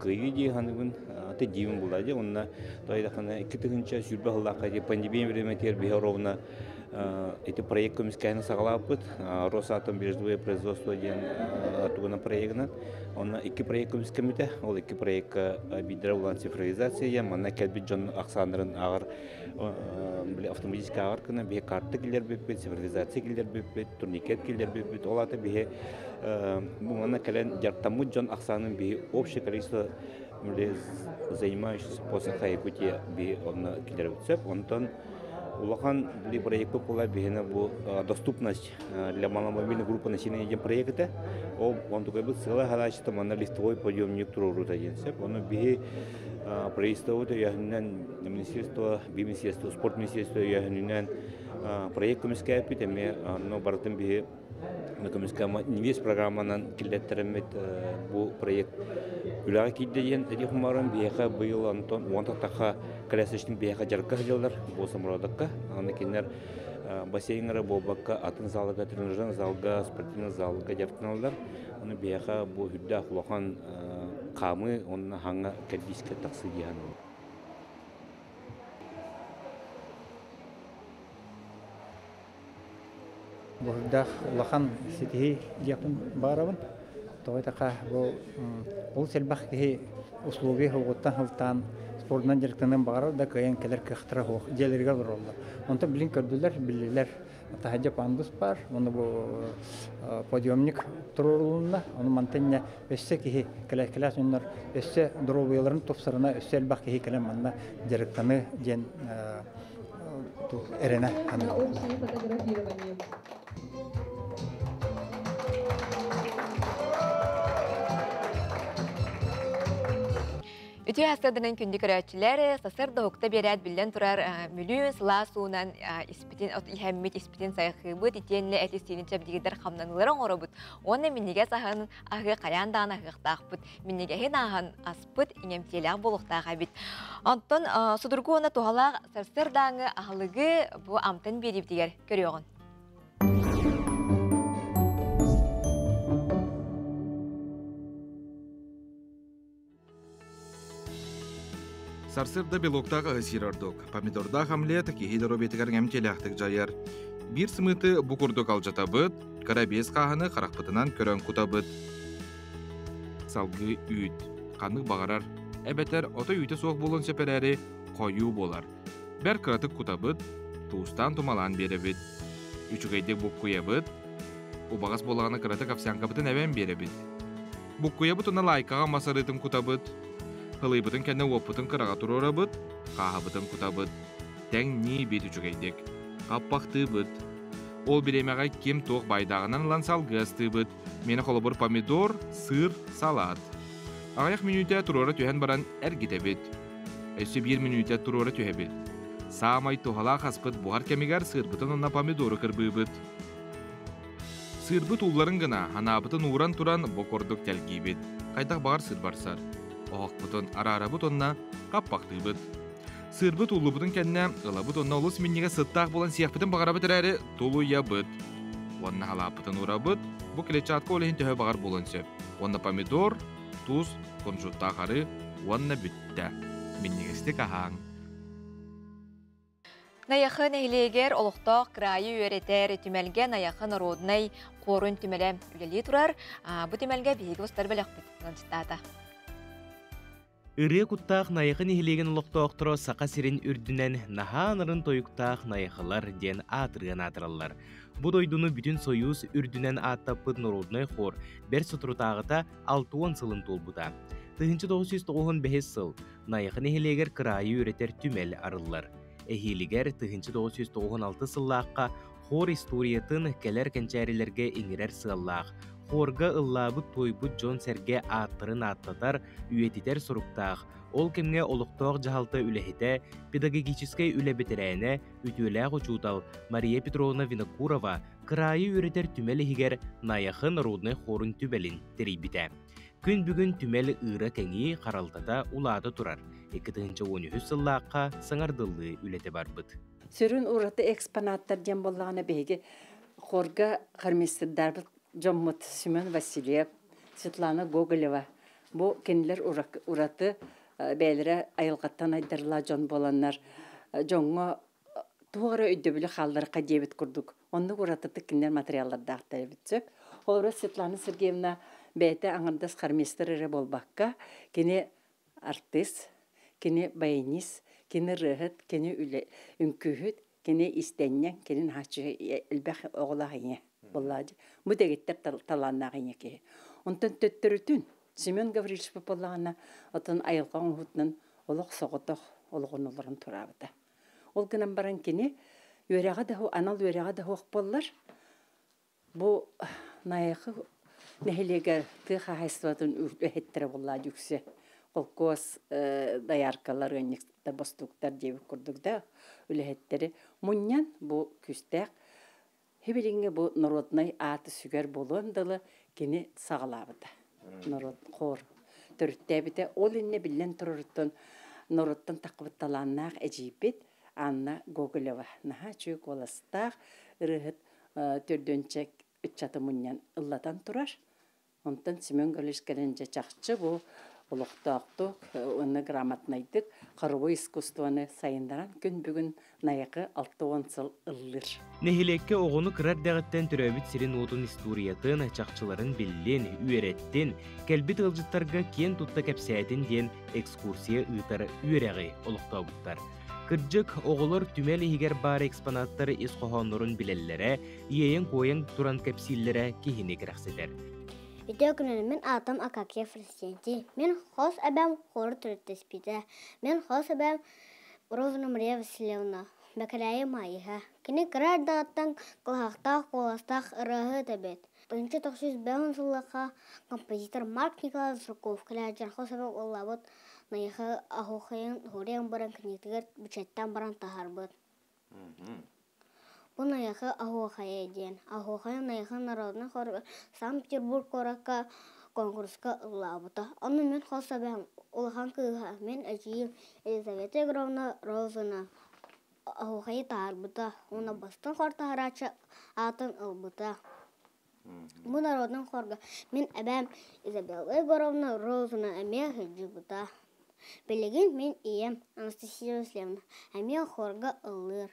O: кыайыы дии саныыбын. Аты диибин булла дии. Онно тойдахына 2020 сыллаахха пандемия времятигэр биһи ровно ити проект көмүскээһини саҕалаабыппыт. Росатом бережливое производство диэн тугунан проегынан. Онно икки проект көмүскэммитэ. Ол икки проекка биирдэрэ улахан цифровизация диэн манна кэлбит дьон ахсааннарын ааҕар били автоматически ааҕар гына биһи карта киллэрбиппит, цифровизация киллэрбиппит, турникет киллэрбиппит. Ол аата биһи бу манна кэлэн дьарыктаммыт дьон ахсаанын биһи общее количество занимающихся по Саха Якутия биһи онно киллэрбит сөп. Онтон улахан били проекты була биһине бу доступность для маломобильной группы населения диэн проект этэ. Ол онтукайбыт сыала хараачыта манна лифтовой подъемник туруоруута диэн сөп. Ону биһи правительство өйөһүнэн министерство, би министерство, спорт министерство өйөһүнүнэн проект көмүскээппит эмиэ онно барытын биһи көмүскээмэ инвест программанан киллэттэриммит бу проект үлэҕэ киирдэ диэн этиэх умаран биһиэхэ быйыл онтон уон тахха колясочник биһиэхэ дьарыкка сылдьаллар бу самородокка аны кинилэр бассейнҥа буолбакка атын залга тренажерный залга спортивный залга дьарыктаналлар аны биһиэхэ бу үрдээх улахан. Қамы онна хаңа кәддиске тақсы дихан.
P: Бурдах улахан ситиһи диэхпин баарабын. Тоҕо така бу ол селбах киһи условия хугуттан хылтаан спордунан дьарыктаныан баҕарар да кыайан кэлэр кыахтара суох дьиэлэригэр олороллор. Онтон билин көрдүлэр, биллилэр. Таһырдьа пандус баар, уонна бу подъемник туруорулунна. Ону мантан инньэ өссө киһи кэлэ дьоннор өссө доруобуйаларын тупсарына өссө элбэх киһи кэлэн манна дьарыктаныы диэн эрэнэ саныыбын.
A: Үтүө сарсыарданан күндү көрөөччүлэр, сарсыарда уһукта биэрээт биллэн турар мүлүүн сылаас уунан испитин иһэммит испитин сайҕыыбыт, итиэннэ эт истиини чэбдигирдэр хамнаныылары оҥоробут. Уонна минньигэс аһын аһыы хайаан даҕаны аһыахтаахпыт. Минньигэһин ааһан аспыт иҥэмтиэлээх буолуохтаах эбит. Онтон судургу уонна туһалаах сарсыардааҥы аһылыгы бу амтан биэриибитигэр көрүөҕүн.
Q: Сарсыарда белоктаах аһы сиир ордук. Помидордаах омлет киһи доруобуйатыгар эмтиэлээхтик дьайар. Биир сымыыты бу курдук алдьатабыт, кыра биэс хааһыны харахпытынан көрөн кутабыт. Салгыы үүт. Ханнык баҕарар, эбэтэр ото үүтэ суох буолуон сөп эрээри, хойуу буолар. Бэрт кыратык кутабыт, туустаан тумалаан биэрэбит. Үчүгэйдик буккуйабыт, убаҕас буоллаҕына кыратык овсянкабытын эбэн биэрэбит. Буккуйабыт уонна лаайкаҕа мас арыытын кутабыт. Һылыйбытын кэннэ уоппутун кыраҕа туруорабыт, хааһыбытын кутабыт. Тэҥ нии-бит үчүгэйдик. Хаппахтыыбыт. Ол бириэмэҕэ ким туох баайдааҕынан ылан салгыы астыыбыт. Миэнэ холобур помидор, сыыр, салаат. Аҕыйах мүнүүтэ туруора түһэн баран эргитэбит. Өссө биир мүнүүтэ туруора түһэбит. Саамай туһалаах аспыт буһар кэмигэр сыырбытын уонна помидору кырбыыбыт. Сыырбыт уулларын гына, анаабытын ууран туран бу курдук тэлгиибит. Хайдах баҕар сыыр барсар. Оһохпутун араарабыт уонна хаппахтыыбыт. Сыырбыт ууллубутун кэннэ ылабыт уонна олус минньигэс сыттаах буолан сиэхпитин баҕарабыт эрээри тулуйабыт. Уонна халааппытын уурабыт, бу клетчатка ол иһин төһө баҕар буолуон сөп. Уонна помидор, туус, кунжуттаах арыы уонна бүттэ. Минньигэстик аһааҥ.
A: Найахы нэһилиэгэр олохтоох кыраайы үөрэтэр түмэлгэ Найахы народнай хуорун түмэлэ үлэлии турар. Бу түмэлгэ биһиги устар бөлөхпүт ыалдьыттаата.
R: Ырыа куттаах Найахы нэһилиэгин олохтоохторо Саха сирин үрдүнэн наһаа нарын тойуктаах Найахылар диэн аатырыан аатыраллар. Бу дойдуну бүтүн Союз үрдүнэн ааттаппыт народнай хор бэрт соторутааҕыта 60 сылын туолбута. 1995 сыл Найахы нэһилиэгэр кыраайы үөрэтэр түмэл арыллар. Эһиилигэр 1996 сыллаахха хор историятын кэлэр кэнчээрилэргэ иҥэрэр сыаллаах, хорга ыллаабыт-туойбут дьон-сэргэ ааттарын ааттатар, үйэтитэр соруктаах, ол кэмҥэ олохтоох дьаһалта үлэһитэ, педагогическай үлэ бэтэрээнэ, үтүөлээх учуутал Мария Петровна Винокурова кыраайы үөрэтэр түмэл иһигэр Найахы народнай хорун түмэлин тэрийбитэ. Күн бүгүн түмэл ыыра кэҥии, харалтата улаата турар. 2013 сыллаахха саҥардыллыы үлэтэ барбыт.
S: Сүрүн ураты экспонаттар диэн буоллаҕына биһиги хорга хормейстердарбыт дьоммут Семен Васильев, Светлана Гоголева бу кинилэр ураты бэйэлэрэ айылҕаттан айдарылаах дьон буоланнар дьоҥҥо туох эрэ өйдөбүлү хаалларыахха диэбит курдук оннук уратытык кинилэр материаллардаахтар эбит сөп. Холобура Светлана Сергеевна бэйэтэ аҥардас хормейстер эрэ буолбакка кини артыыс, кини баянист, кини ырыаһыт, кини үлэ үҥкүүһүт, кини истэнньэҥ, кини наһааччы элбэх оҕолоох ийэ буоллаҕа дии. Бу дэгиттэр талааннаах ийэ киһи. Онтон төттөрүтүн Семен Гаврильевич буоллаҕына, оттон айылҕа оҥоһуутунан олох соҕотох олоҕун олорон тураабыта. Ол гынан баран кини үөрэҕэ да анал үөрэҕэ да суох буоллар, бу Найахы нэһилиэгэр тыа хаһаайыстыбатын үлэһиттэрэ буоллаа үксэ. Холкуос дояркалар, ыанньыктар, бостууктар диэбит курдук да үлэһиттэри мунньан бу күүстээх Хибилиҥҥэ бу народнай ааты сүгэр буолуон дылы кини саҕалаабыта. Народ хор төрүттээбитэ. Ол иннэ биллэн тураруттан норуоттан таххыбыт талааннаах эдьиийбит Анна Гоголева наһаа үчүгэй куоластаах ырыаһыт төрдүөнчэ ыччаты мунньан ыллатан турар. Онтон Семен Гаврилович кэлэн дьэ чахчы бу Олохтоохтук уонна грамотнайдык хоровой искусствоны сайыннаран күн бүгүн Найахы 60 сыл ыллыыр.
R: Нэһилиэккэ оҕону кыра эрдэҕиттэн төрөөбүт сирин-уотун историятын, чахчыларын биллин, үөрэттин, кэлбит ыалдьыттарга киэн тутта кэпсээтин диэн экскурсия ыытар үөрэҕи олохтообуттар. Кырдьык, оҕолор түмэл иһигэр баар экспонаттар ис хоһооннорун билэллэрэ, иэйэн-куойан туран кэпсииллэрэ киһини кэрэхсэтэр.
T: Үтүө күнүнэн мин аатым Акакия Фрисенти. Мин хос эбэм хору төрүттэспитэ. Мин хос эбэм Роза Мария Васильевна, Бэкэрээйи Маайыһа. Кини кыра эрдэҕиттэн кылаһахтаах куоластаах ырыаһыт эбит. 1905 сыллаахха композитор Марк Николаевич Жирков кэлээдьэр хос эбэм ыллаабыт Найахы аһуохайын хоруйан баран кинигэтигэр бичэттээн баран таһаарбыт. Бу Найахы аһуохайа диэн. Аһуохайа Найахы народнай хоругар Санкт-Петербург куоракка куонкуруска ыллаабыта. Онно мин хос эбээм улахан кыыһа, мин эдьиийим Елизавета Егоровна Розина оһуохайы таһаарбыта уонна бастыҥ хор таһарааччы аатын ылбыта. Бу народнай хорга мин эбээм Изабелла Егоровна Розина эмиэ сылдьыбыта. Билигин мин ийэм Анастасия Васильевна эмиэ хорга ыллыыр.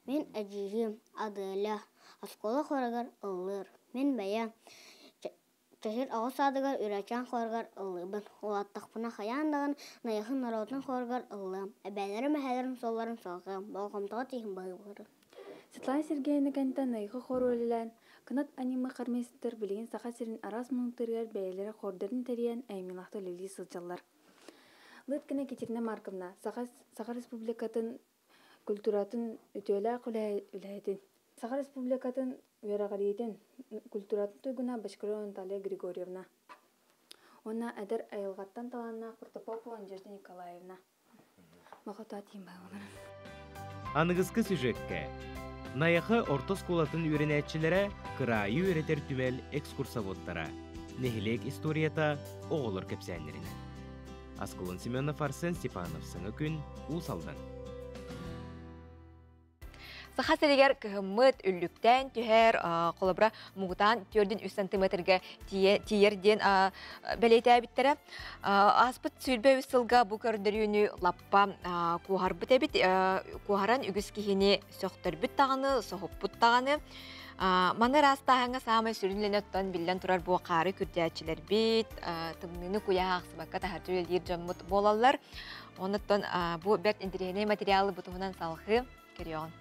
T: Мин эдьиийим Аделя оскуола хоругар ыллыыр. Мин бэйэм Чэчир оҕо саадыгар Үрээчээн хоругар ыллыыбын. Улааттахпына хайаан даҕаны Найахы норуотун хоругар ыллыам. Эбээлэрим, эһээлэрим суолларын салҕыам, болҕомтоҕо тииһин баһыыбырым.
U: Светлана Сергеевна кэнниттэн Найахы хору үлэлээн, Кынат аниме хормейстер билигин Саха сирин араас муннуктарыгар бэйэлэрэ хордарын тэрийэн айымньылаахтык үлэлии сылдьаллар. Лыткина Екатерина Марковна, Саха, Саха Республикатын культуратын үтүөлээх үлэһитин, Саха Республикатын үөрэҕириитин, культуратын туйгуна Бочкарева Наталья Григорьевна уонна эдэр айылҕаттан талааннаах Протопопова Надежда Николаевна. Махата
R: Аныгыскы сюжеккэ Найахы орто оскуолатын үөрэнээччилэрэ кыраайы үөрэтэр түмэл экскурсоводтара, нэһилиэк историята оҕолор кэпсээннэринэн. Аскалон Семенов Арсен Степанов Саҥа күн Уус Алдан.
A: Саха сиригэр кыһыммыт үллүктээн түһэр, холобура, мугутаан төрдүн үс сантиметрга тиийэр диэн бэлиэтээбиттэрэ. Ааспыт 23 сылга бу көрдөрүүнү лаппа куоһарбыт эбит. Куоһаран үгүс киһини сөхтөрбүт даҕаны, соһуппут даҕаны. Маны ыраастааһыҥҥа саамай сүрүн оттон биллэн турар бу хаары күрдьээччилэрбит, тымныыны куйаах ахсыбакка таһырдьа үлэлиир дьоммут буолаллар. Онуттан бу бэрт интэриэһинэй материалы бу туһунан салҕыы көрүөҕүн.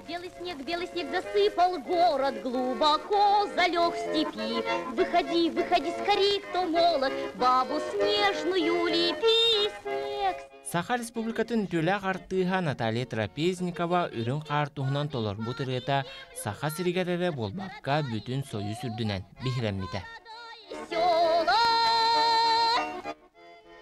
V: Белый снег, белый снег засыпал город, глубоко залег в степи. Выходи, выходи скорей, кто молод, бабу снежную лепи, снег.
W: Саха Республикатын үтүөлээх артыыһа Наталья Трапезникова үрүҥ хаар туһунан толорбут ырыата Саха сиригэр эрэ буолбакка бүтүн Союз үрдүнэн биһирэммитэ.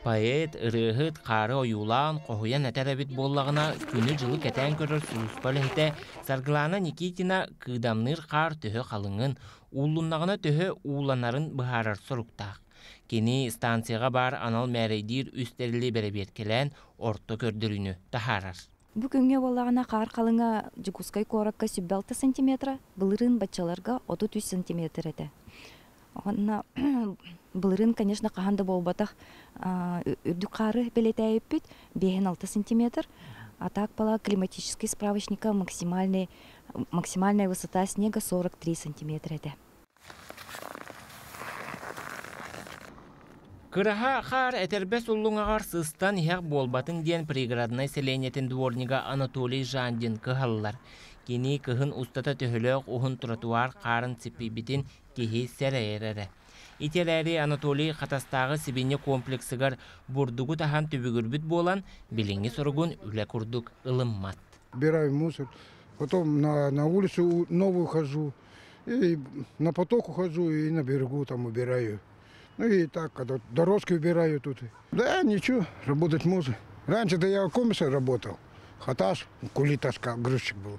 W: Поэт, ырыаһыт хаары ойуулаан, хоһуйан этэр эбит буоллаҕына, күнү-дьылы кэтээн көрөр сулууспа үлэһитэ Саргылаана Никитина кыыдамныыр хаар төһө халыҥын, ууллуннаҕына төһө ууланарын быһаарар соруктаах. Кини станцияҕа баар анал мээрэйдиир үс тэрили бэрэбиэркэлээн орто көрдөрүүнү таһаарар.
X: Бу күҥҥэ буоллаҕына хаар халыҥа Дьокуускай куоракка 106 сантиметра, былырыын баччаларга 33 сантиметр этэ. Уонна былырыын, конечно, хаһан да буолбатах үрдүк хаары бэлиэтээбиппит 5-6 сантиметр. А так была климатический справочника максимальный, максимальная высота снега 43 сантиметра этэ.
W: Кыраһа хаар этэрбэс уллуҥаҕар сыстан иһэх буолбатын диэн пригороднай сэлиэнньэтин дворнига Анатолий Жандин кыһаллар. Кини кыһын устата төһөлөөх уһун тротуар хаарын сиппийбитин киһи сэрэйэр эрэ. Ити эрээри Анатолий Хатастааҕы сибиинньэ комплексыгар бурдугу таһан түбүгүрбүт буолан, билиҥҥи соругун үлэ курдук ылыммат.
Y: Убираю мусор, потом на улицу новую хожу, и на поток ухожу, и на берегу там убираю. Ну и так, когда дорожки убираю тут. Да, ничего, работать можно. Раньше-то я комиссар работал. Хатас, кули таскал, грузчик был.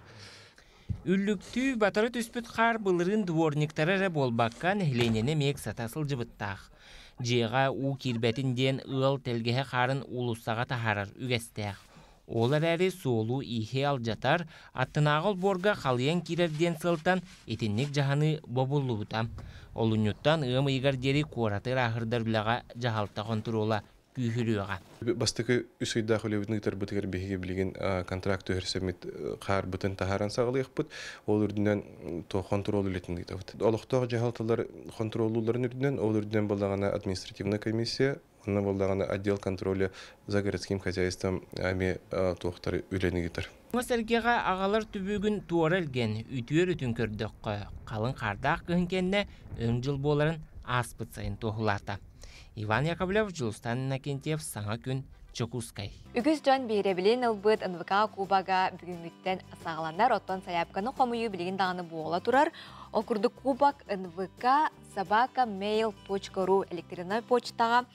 W: Үллүктүү батары түспүт хаар былырыын дворниктара эрэ буолбакка, нэһилиэнньэни эмиэ ыксата сылдьыбыттаах. Дьиэҕэ уу киирбэтин диэн ыал тэлгэһэ хаарын уулуссаҕа таһаарар үгэстээх. Ол эрээри суолу-ииһи алдьатар, аттынааҕы олбуорга халыйан киирэр диэн сыалтан итинник дьаһаныы бобуллубута. Олунньуттан ыам ыйыгар диэри куораты ырааһырдар үлэҕэ дьаһалта хонтуруола күүһүрүөҕэ.
B: Бастакы үс ыйдаах үлэбитин ыытарбытыгар биһиги билигин контракт түһэрсэммит хаарбытын таһааран саҕалыахпыт. Ол үрдүнэн хонтуруол үлэтин ыытабыт. Олохтоох дьаһалталар хонтуруоллуулларын үрдүнэн, ол үрдүнэн буоллаҕына административнай комиссия, онно буоллаҕына отдел контроля за городским хозяйством эмиэ туохтары үлэни ыытар.
W: Сэргэҕэ аҕалар түбүгүн туора илгэн, үтүөр үтүн көрдөххө, халыҥ хаардаах кыһын кэннэ өҥ дьыл буоларын ааспыт сайын туоһулаата. Иван Яковлев, Дьулустан Иннокентьев, Саҥа күн, Дьокуускай.
A: Үгүс дьон биһирэбилин ылбыт НВК Кубога бүгүҥҥүттэн саҕаланар, оттон сайаапканы хомуйуу билигин даҕаны буола турар. Ол курдук Кубок НВК собака mail.ru электроннай почтаҕа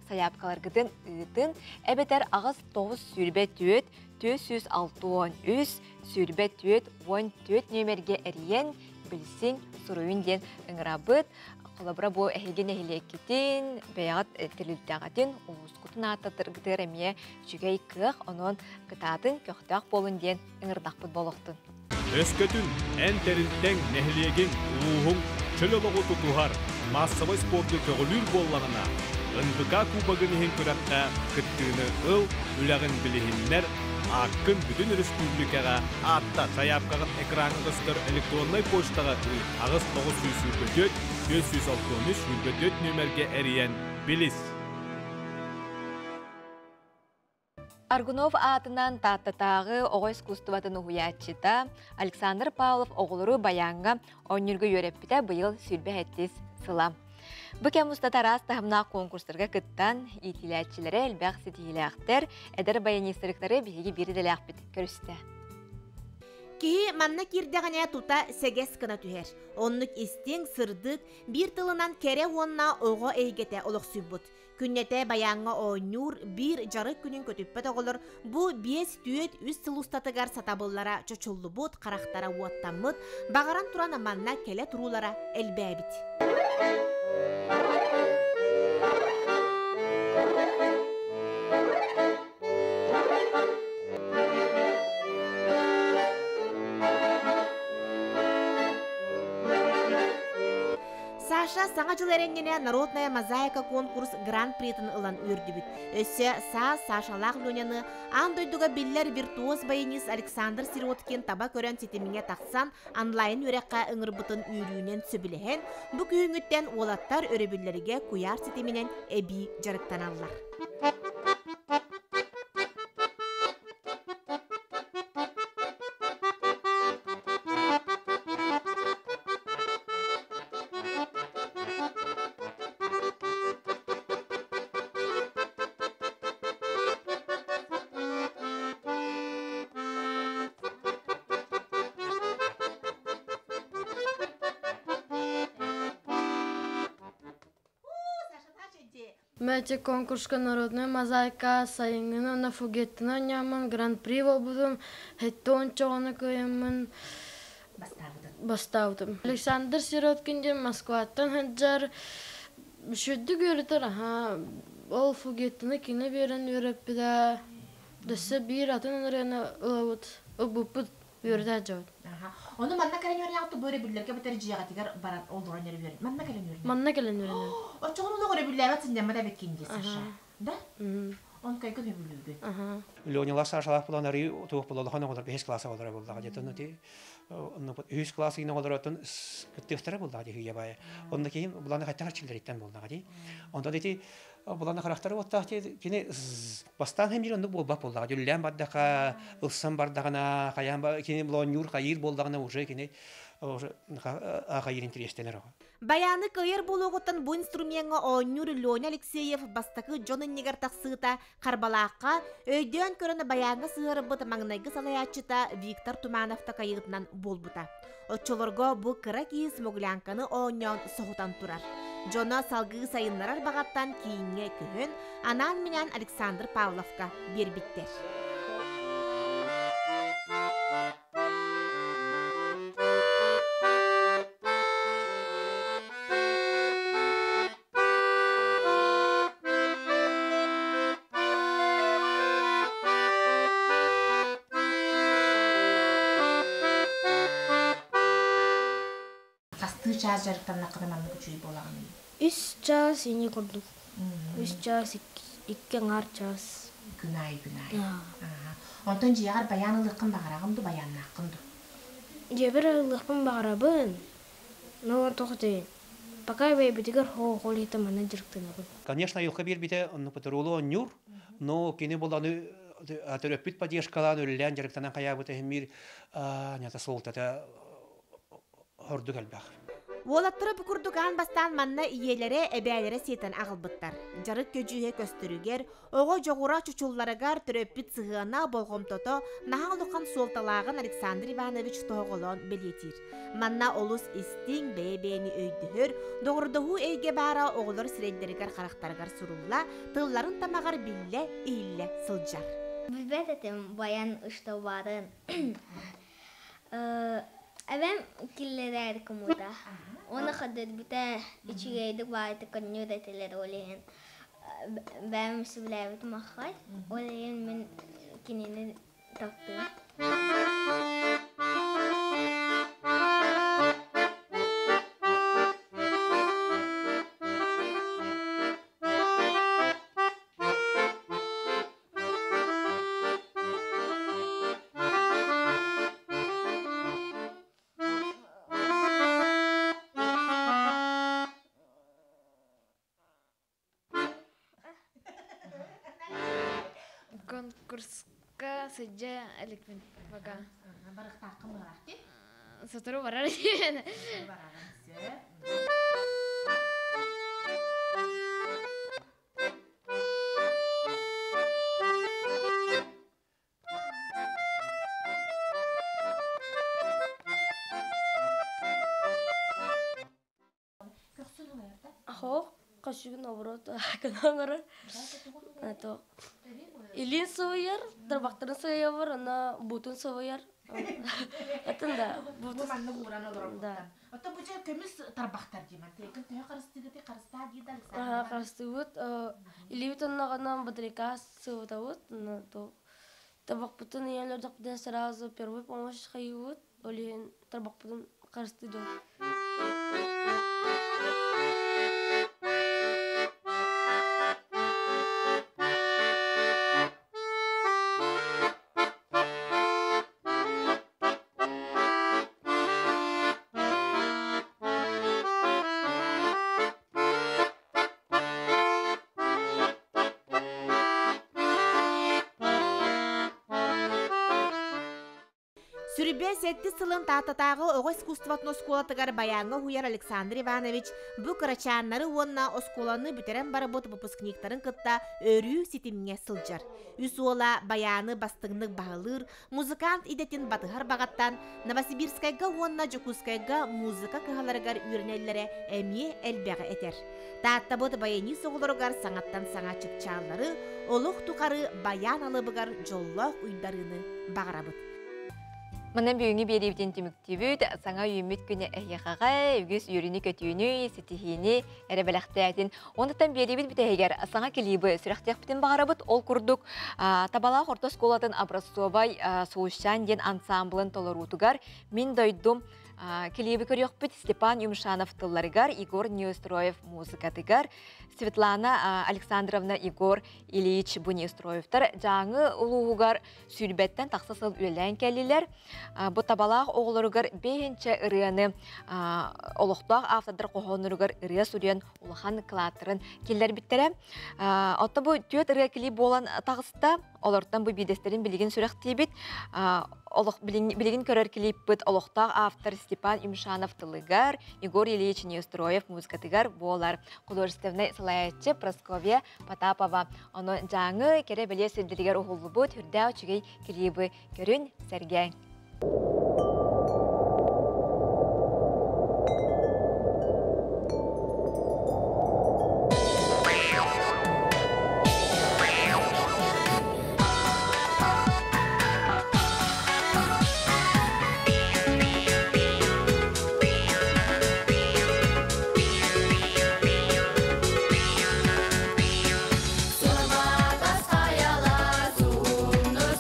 A: сайаапкаларгытын ыытын, эбэтэр аҕыс тоҕус сүүрбэ түөрт 463 24 14 нүөмэргэ эрийэн билсиҥ, суруйун диэн ыҥырабыт. Холобура бу эһиги нэһилиэккитин, бэйэҕит тэрилтэҕитин, улуускутун ааттатаргытыгар эмиэ үчүгэй кыах, онон кытаатын, көхтөөх буолун диэн ыҥырдахпыт буолуохтун.
C: Өскөтүн эн тэрилтэҥ, нэһилиэгиҥ, улууһуҥ чөл олоҕу тутуһар, маассабай спорду көҕүлүүр буоллаҕына, НВК Кубогын иһин күрэххэ кыттыыны ыл, үлэҕин билиһиннэр, ааккын бүтүн өрөспүүбүлүкэҕэ ааттат. Сайаапкаҕын экраҥҥа көстөр электроннай почтаҕа ыыт. 8 924 463 24 нүөмэргэ эрийэн билис.
A: Аргунов аатынан Тааттатааҕы оҕо искусствотын уһуйааччыта Александр Павлов оҕолору баяҥҥа оонньуурга үөрэппитэ быйыл 27 сыла. Бу кэм устата араас таһымнаах конкурстарга кыттан, иитилээччилэрэ элбэх ситиһиилээхтэр, эдэр баянистарыктары биһиги биир идэлээхпит көрүстэ.
D: Киһи манна киирдэҕинэ тута сэгэс гына түһэр. Оннук истиҥ, сырдык, биир тылынан кэрэ уонна оҕо эйгэтэ олохсуйбут. Күннэтэ байааҥҥа оонньуур, биир дьарык күнүн көтүппэт оҕолор бу биэс, түөрт, үс сыл устатыгар сатабыллара чочуллубут, харахтара уоттаммыт, баҕаран туран манна кэлэ туруулара элбээбит. Саша Саҥа дьыл эрэнньинэ Народная мозаика конкурс гран-притын ылан үөрдүбүт. Өссө саас Сашалаах Леняны аан дойдуга биллэр виртуоз-баянист Александр Сироткин таба көрөн ситимҥэ тахсан онлайн үөрэххэ ыҥырбытын үөрүүнэн сөбүлэһэн, бу күһүҥҥүттэн уолаттар өрөбүллэригэ куйаар ситиминэн эбии дьарыктаналлар.
E: Мэти конкурска народная мозаика сайыҥҥыны уонна фугеттаны оонньооммун гран-при буолбутум, сэттэ чоҕону кыайаммын бастаабытым. Александр Сироткин диэн Москваттан сылдьар үчүгэйдик үөрэтэр, аһаа ол фугеттаны кини биэрэн үөрэппитэ. Өссө биир атын ырыаны ылабыт, ылбыппыт үөрэтэ сылдьабыт.
D: Ону манна кэлэн үөрэнэҕит бу өрөбүллэргэ бүтэр дьиэҕитигэр баран олорон өрөбүөр. Манна кэлэн үөрэнэ.
E: Манна кэлэн үөрэнэр.
D: Оччоҕун олох өрөбүллээбэт сынньаммат эбиккин дии, Саша. Да? Он кайгын өбүлүүгүн.
F: Ленялар Сашалаах булан арыы туох була улахан оҕолор бэһис класса оҕолоро буоллаҕа дии. Онно ти үһүс класс иин оҕолоро оттон кыттыахтара буоллаҕа дии хүйэ баайа. Онно киһим буланы хаттах арчылларыттан буоллаҕа дии. Онтон ити буланы харахтары уоттаах кини бастаан хем биир оннук буолбат буоллаҕа. Дьүллээн бардаха, ылсан бардаҕына, хайаан кини булонньуур хайыыр буоллаҕына уже кини уже хайыыр интэриэстэнэр оҕо.
D: Баяны кыайар буолуоҕуттан бу инструмеҥҥа оонньуур Леня Алексеев бастакы дьон иннигэр тахсыыта Харбалаахха өйдөөн көрөн баяҥҥа сыһыарбыт маҥнайгы салайааччыта Виктор Туманов такайыытынан буолбута. Оччолорго бу кыра киһи смуглянканы оонньоон соһутан турар. Дьоно салгыы сайыннарар баҕаттан кииҥҥэ көһөн, анаан-минээн Александр Павловка биэрбиттэр. Хастыы чаас дьарыктаннаххына маннык үчүгэй буолаҕыный?
E: Үс чаас ини курдук. Үс чаас, икки аҥаар чаас.
D: Күн аайы, күн аайы. Онтон дьиэҕэр байаан ылыаххын баҕараҕын дуу, байааннааххын дуу?
E: Дьиэбэр ылыахпын баҕарабын. Но тоҕо этэйин? Пока бэйэбитигэр хоол иһитэ манна дьарыктанабын.
F: Конечно, айылҕа биэрбитэ оннук патрулу оонньуур, но кини буланы төрөппүт поддержкалаан үлэлээн дьарыктанан хайаабыта иһин биир нята суолтата ордук элбэх.
D: Уолаттара бу курдук аан бастаан манна ийэлэрэ, эбээлэрэ сиэтэн аҕалбыттар. Дьарык көдьүүһэ көстөрүгэр, оҕо дьоҕура чочулларыгар төрөппүт сыһыана, болҕомтото наһаа улахан суолталааҕын Александр Иванович тоһоҕолоон бэлиэтиир. Манна олус истиҥ, бэйэ-бэйэни өйдөһөр, доҕордоһуу эйгэ баара оҕолор сирэйдэригэр-харахтарыгар сурулла, тылларын тамаҕар биллэ, иһиллэ сылдьар.
T: Билбэт этим баян ыштабарын. Эбэм киллэрээри кумута. Уонна хадырбыта үчүгэйдик баайытык көнньүөр этилэр ол иһин бэйэм сөбүлээбитим аххай. Ол иһин мин кинини таптыым.
E: Конкурска сылдьа иликпин пока.
D: Барыктааххын быһалаах
E: Сотору барар диэн. Хоох кашыгын наоборот гынан Это илин сывыйар, тарбахтарын сыйабар, ана бутун сывыйар. Атын да,
D: бутун. Манна бууран олорор.
E: Да.
D: Ото бу же көмүс тарбахтар димен. Тыйкын төһө харыстыгыты харыстаа диир Александр.
E: Аха, харыстыыбыт. Илибит онногонон батарейка сывытабыт. То табакпытын иялердакпытын сразу первый помощь хайыбыт. Ол иһин тарбахпытын харыстыы дьон.
D: Сүрбэ сэттис сылын Тааттатааҕы оҕо искусствотын оскуолатыгар байааҥҥа уһуйар Александр Иванович бу кырачааннары уонна оскуоланы бүтэрэн барбыт выпускниктарын кытта өрүү ситимҥэ сылдьар. Үс уола байааны бастыҥнык баһылыыр, музыкант идэтин батыһар баҕаттан Новосибирскайга уонна Дьокуускайга музыка кыһаларыгар үөрэнэллэрэ эмиэ элбэҕи этэр. Тааттабыт баянист оҕолоругар саҥаттан саҥа чыпчааллары, олох тухары байаан алыбыгар дьоллоох уйдарыыны баҕарабыт.
A: Манан бүгүҥҥү биэриибитин түмүктүүбүт. Саҥа үүммүт күнэ эһиэхэҕэ үгүс үөрүүнү-көтүүнү, ситиһиини эрэ бэлэхтээтин. Онтон биэриибит бүтэһигэр саҥа клибы сүрэхтиэхпитин баҕарабыт. Ол курдук Табалаах орто оскуолатын образцовай Сулусчан диэн ансамблын толоруутугар Мин дойдум клиби көрүөхпүт Степан Юмшанов тылларыгар, Егор Неустроев музыкатыгар, Светлана Александровна Егор Ильич Бунестроевтар Дьааҥы улууһугар сүүрбэттэн тахса сыл үлэлээн кэллилэр. Бу табалаах оҕолоругар бэйэнчэ ырыаны олохтоох автордар хоһоонноругар ырыа суруйан улахан кылааттарын киллэрбиттэрэ. Оттон бу түөрт ырыа клип буолан таҕыста. Олортон бу биирдэстэрин билигин сүрэхтиибит. Олох билигин көрөр клиппыт олохтоох автор Степан Юмшанов тылыгар, Егор Ильич Неустроев музыкатыгар буолар. Художественнай салайааччы Прасковья Потапова. Ону Дьааҥы кэрэ бэлиэ сирдэригэр уһуллубут үрдээх үчүгэй клибы көрүн сэргээҥ.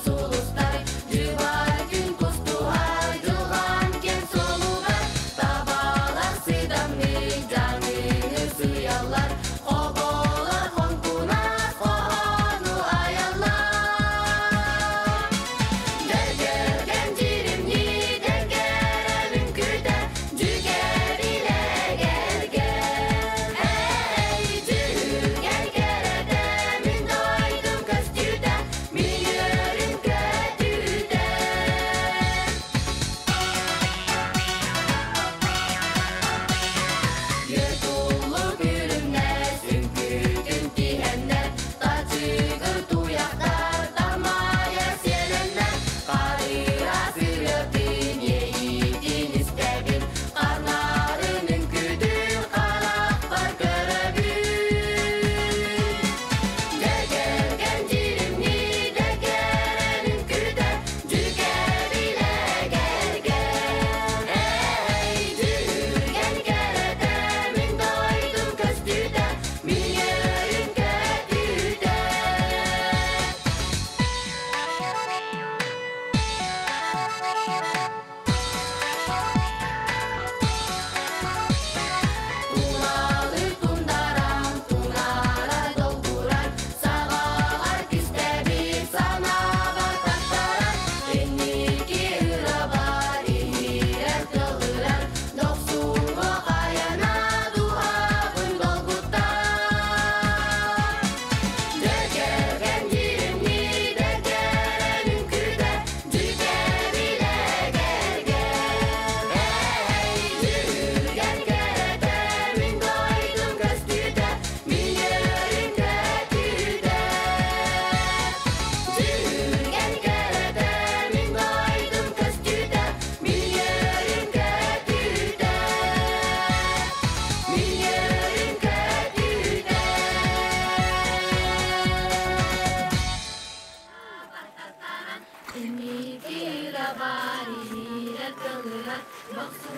G: Сулустар, дьыбар күн кустуһар. Бохсуһар.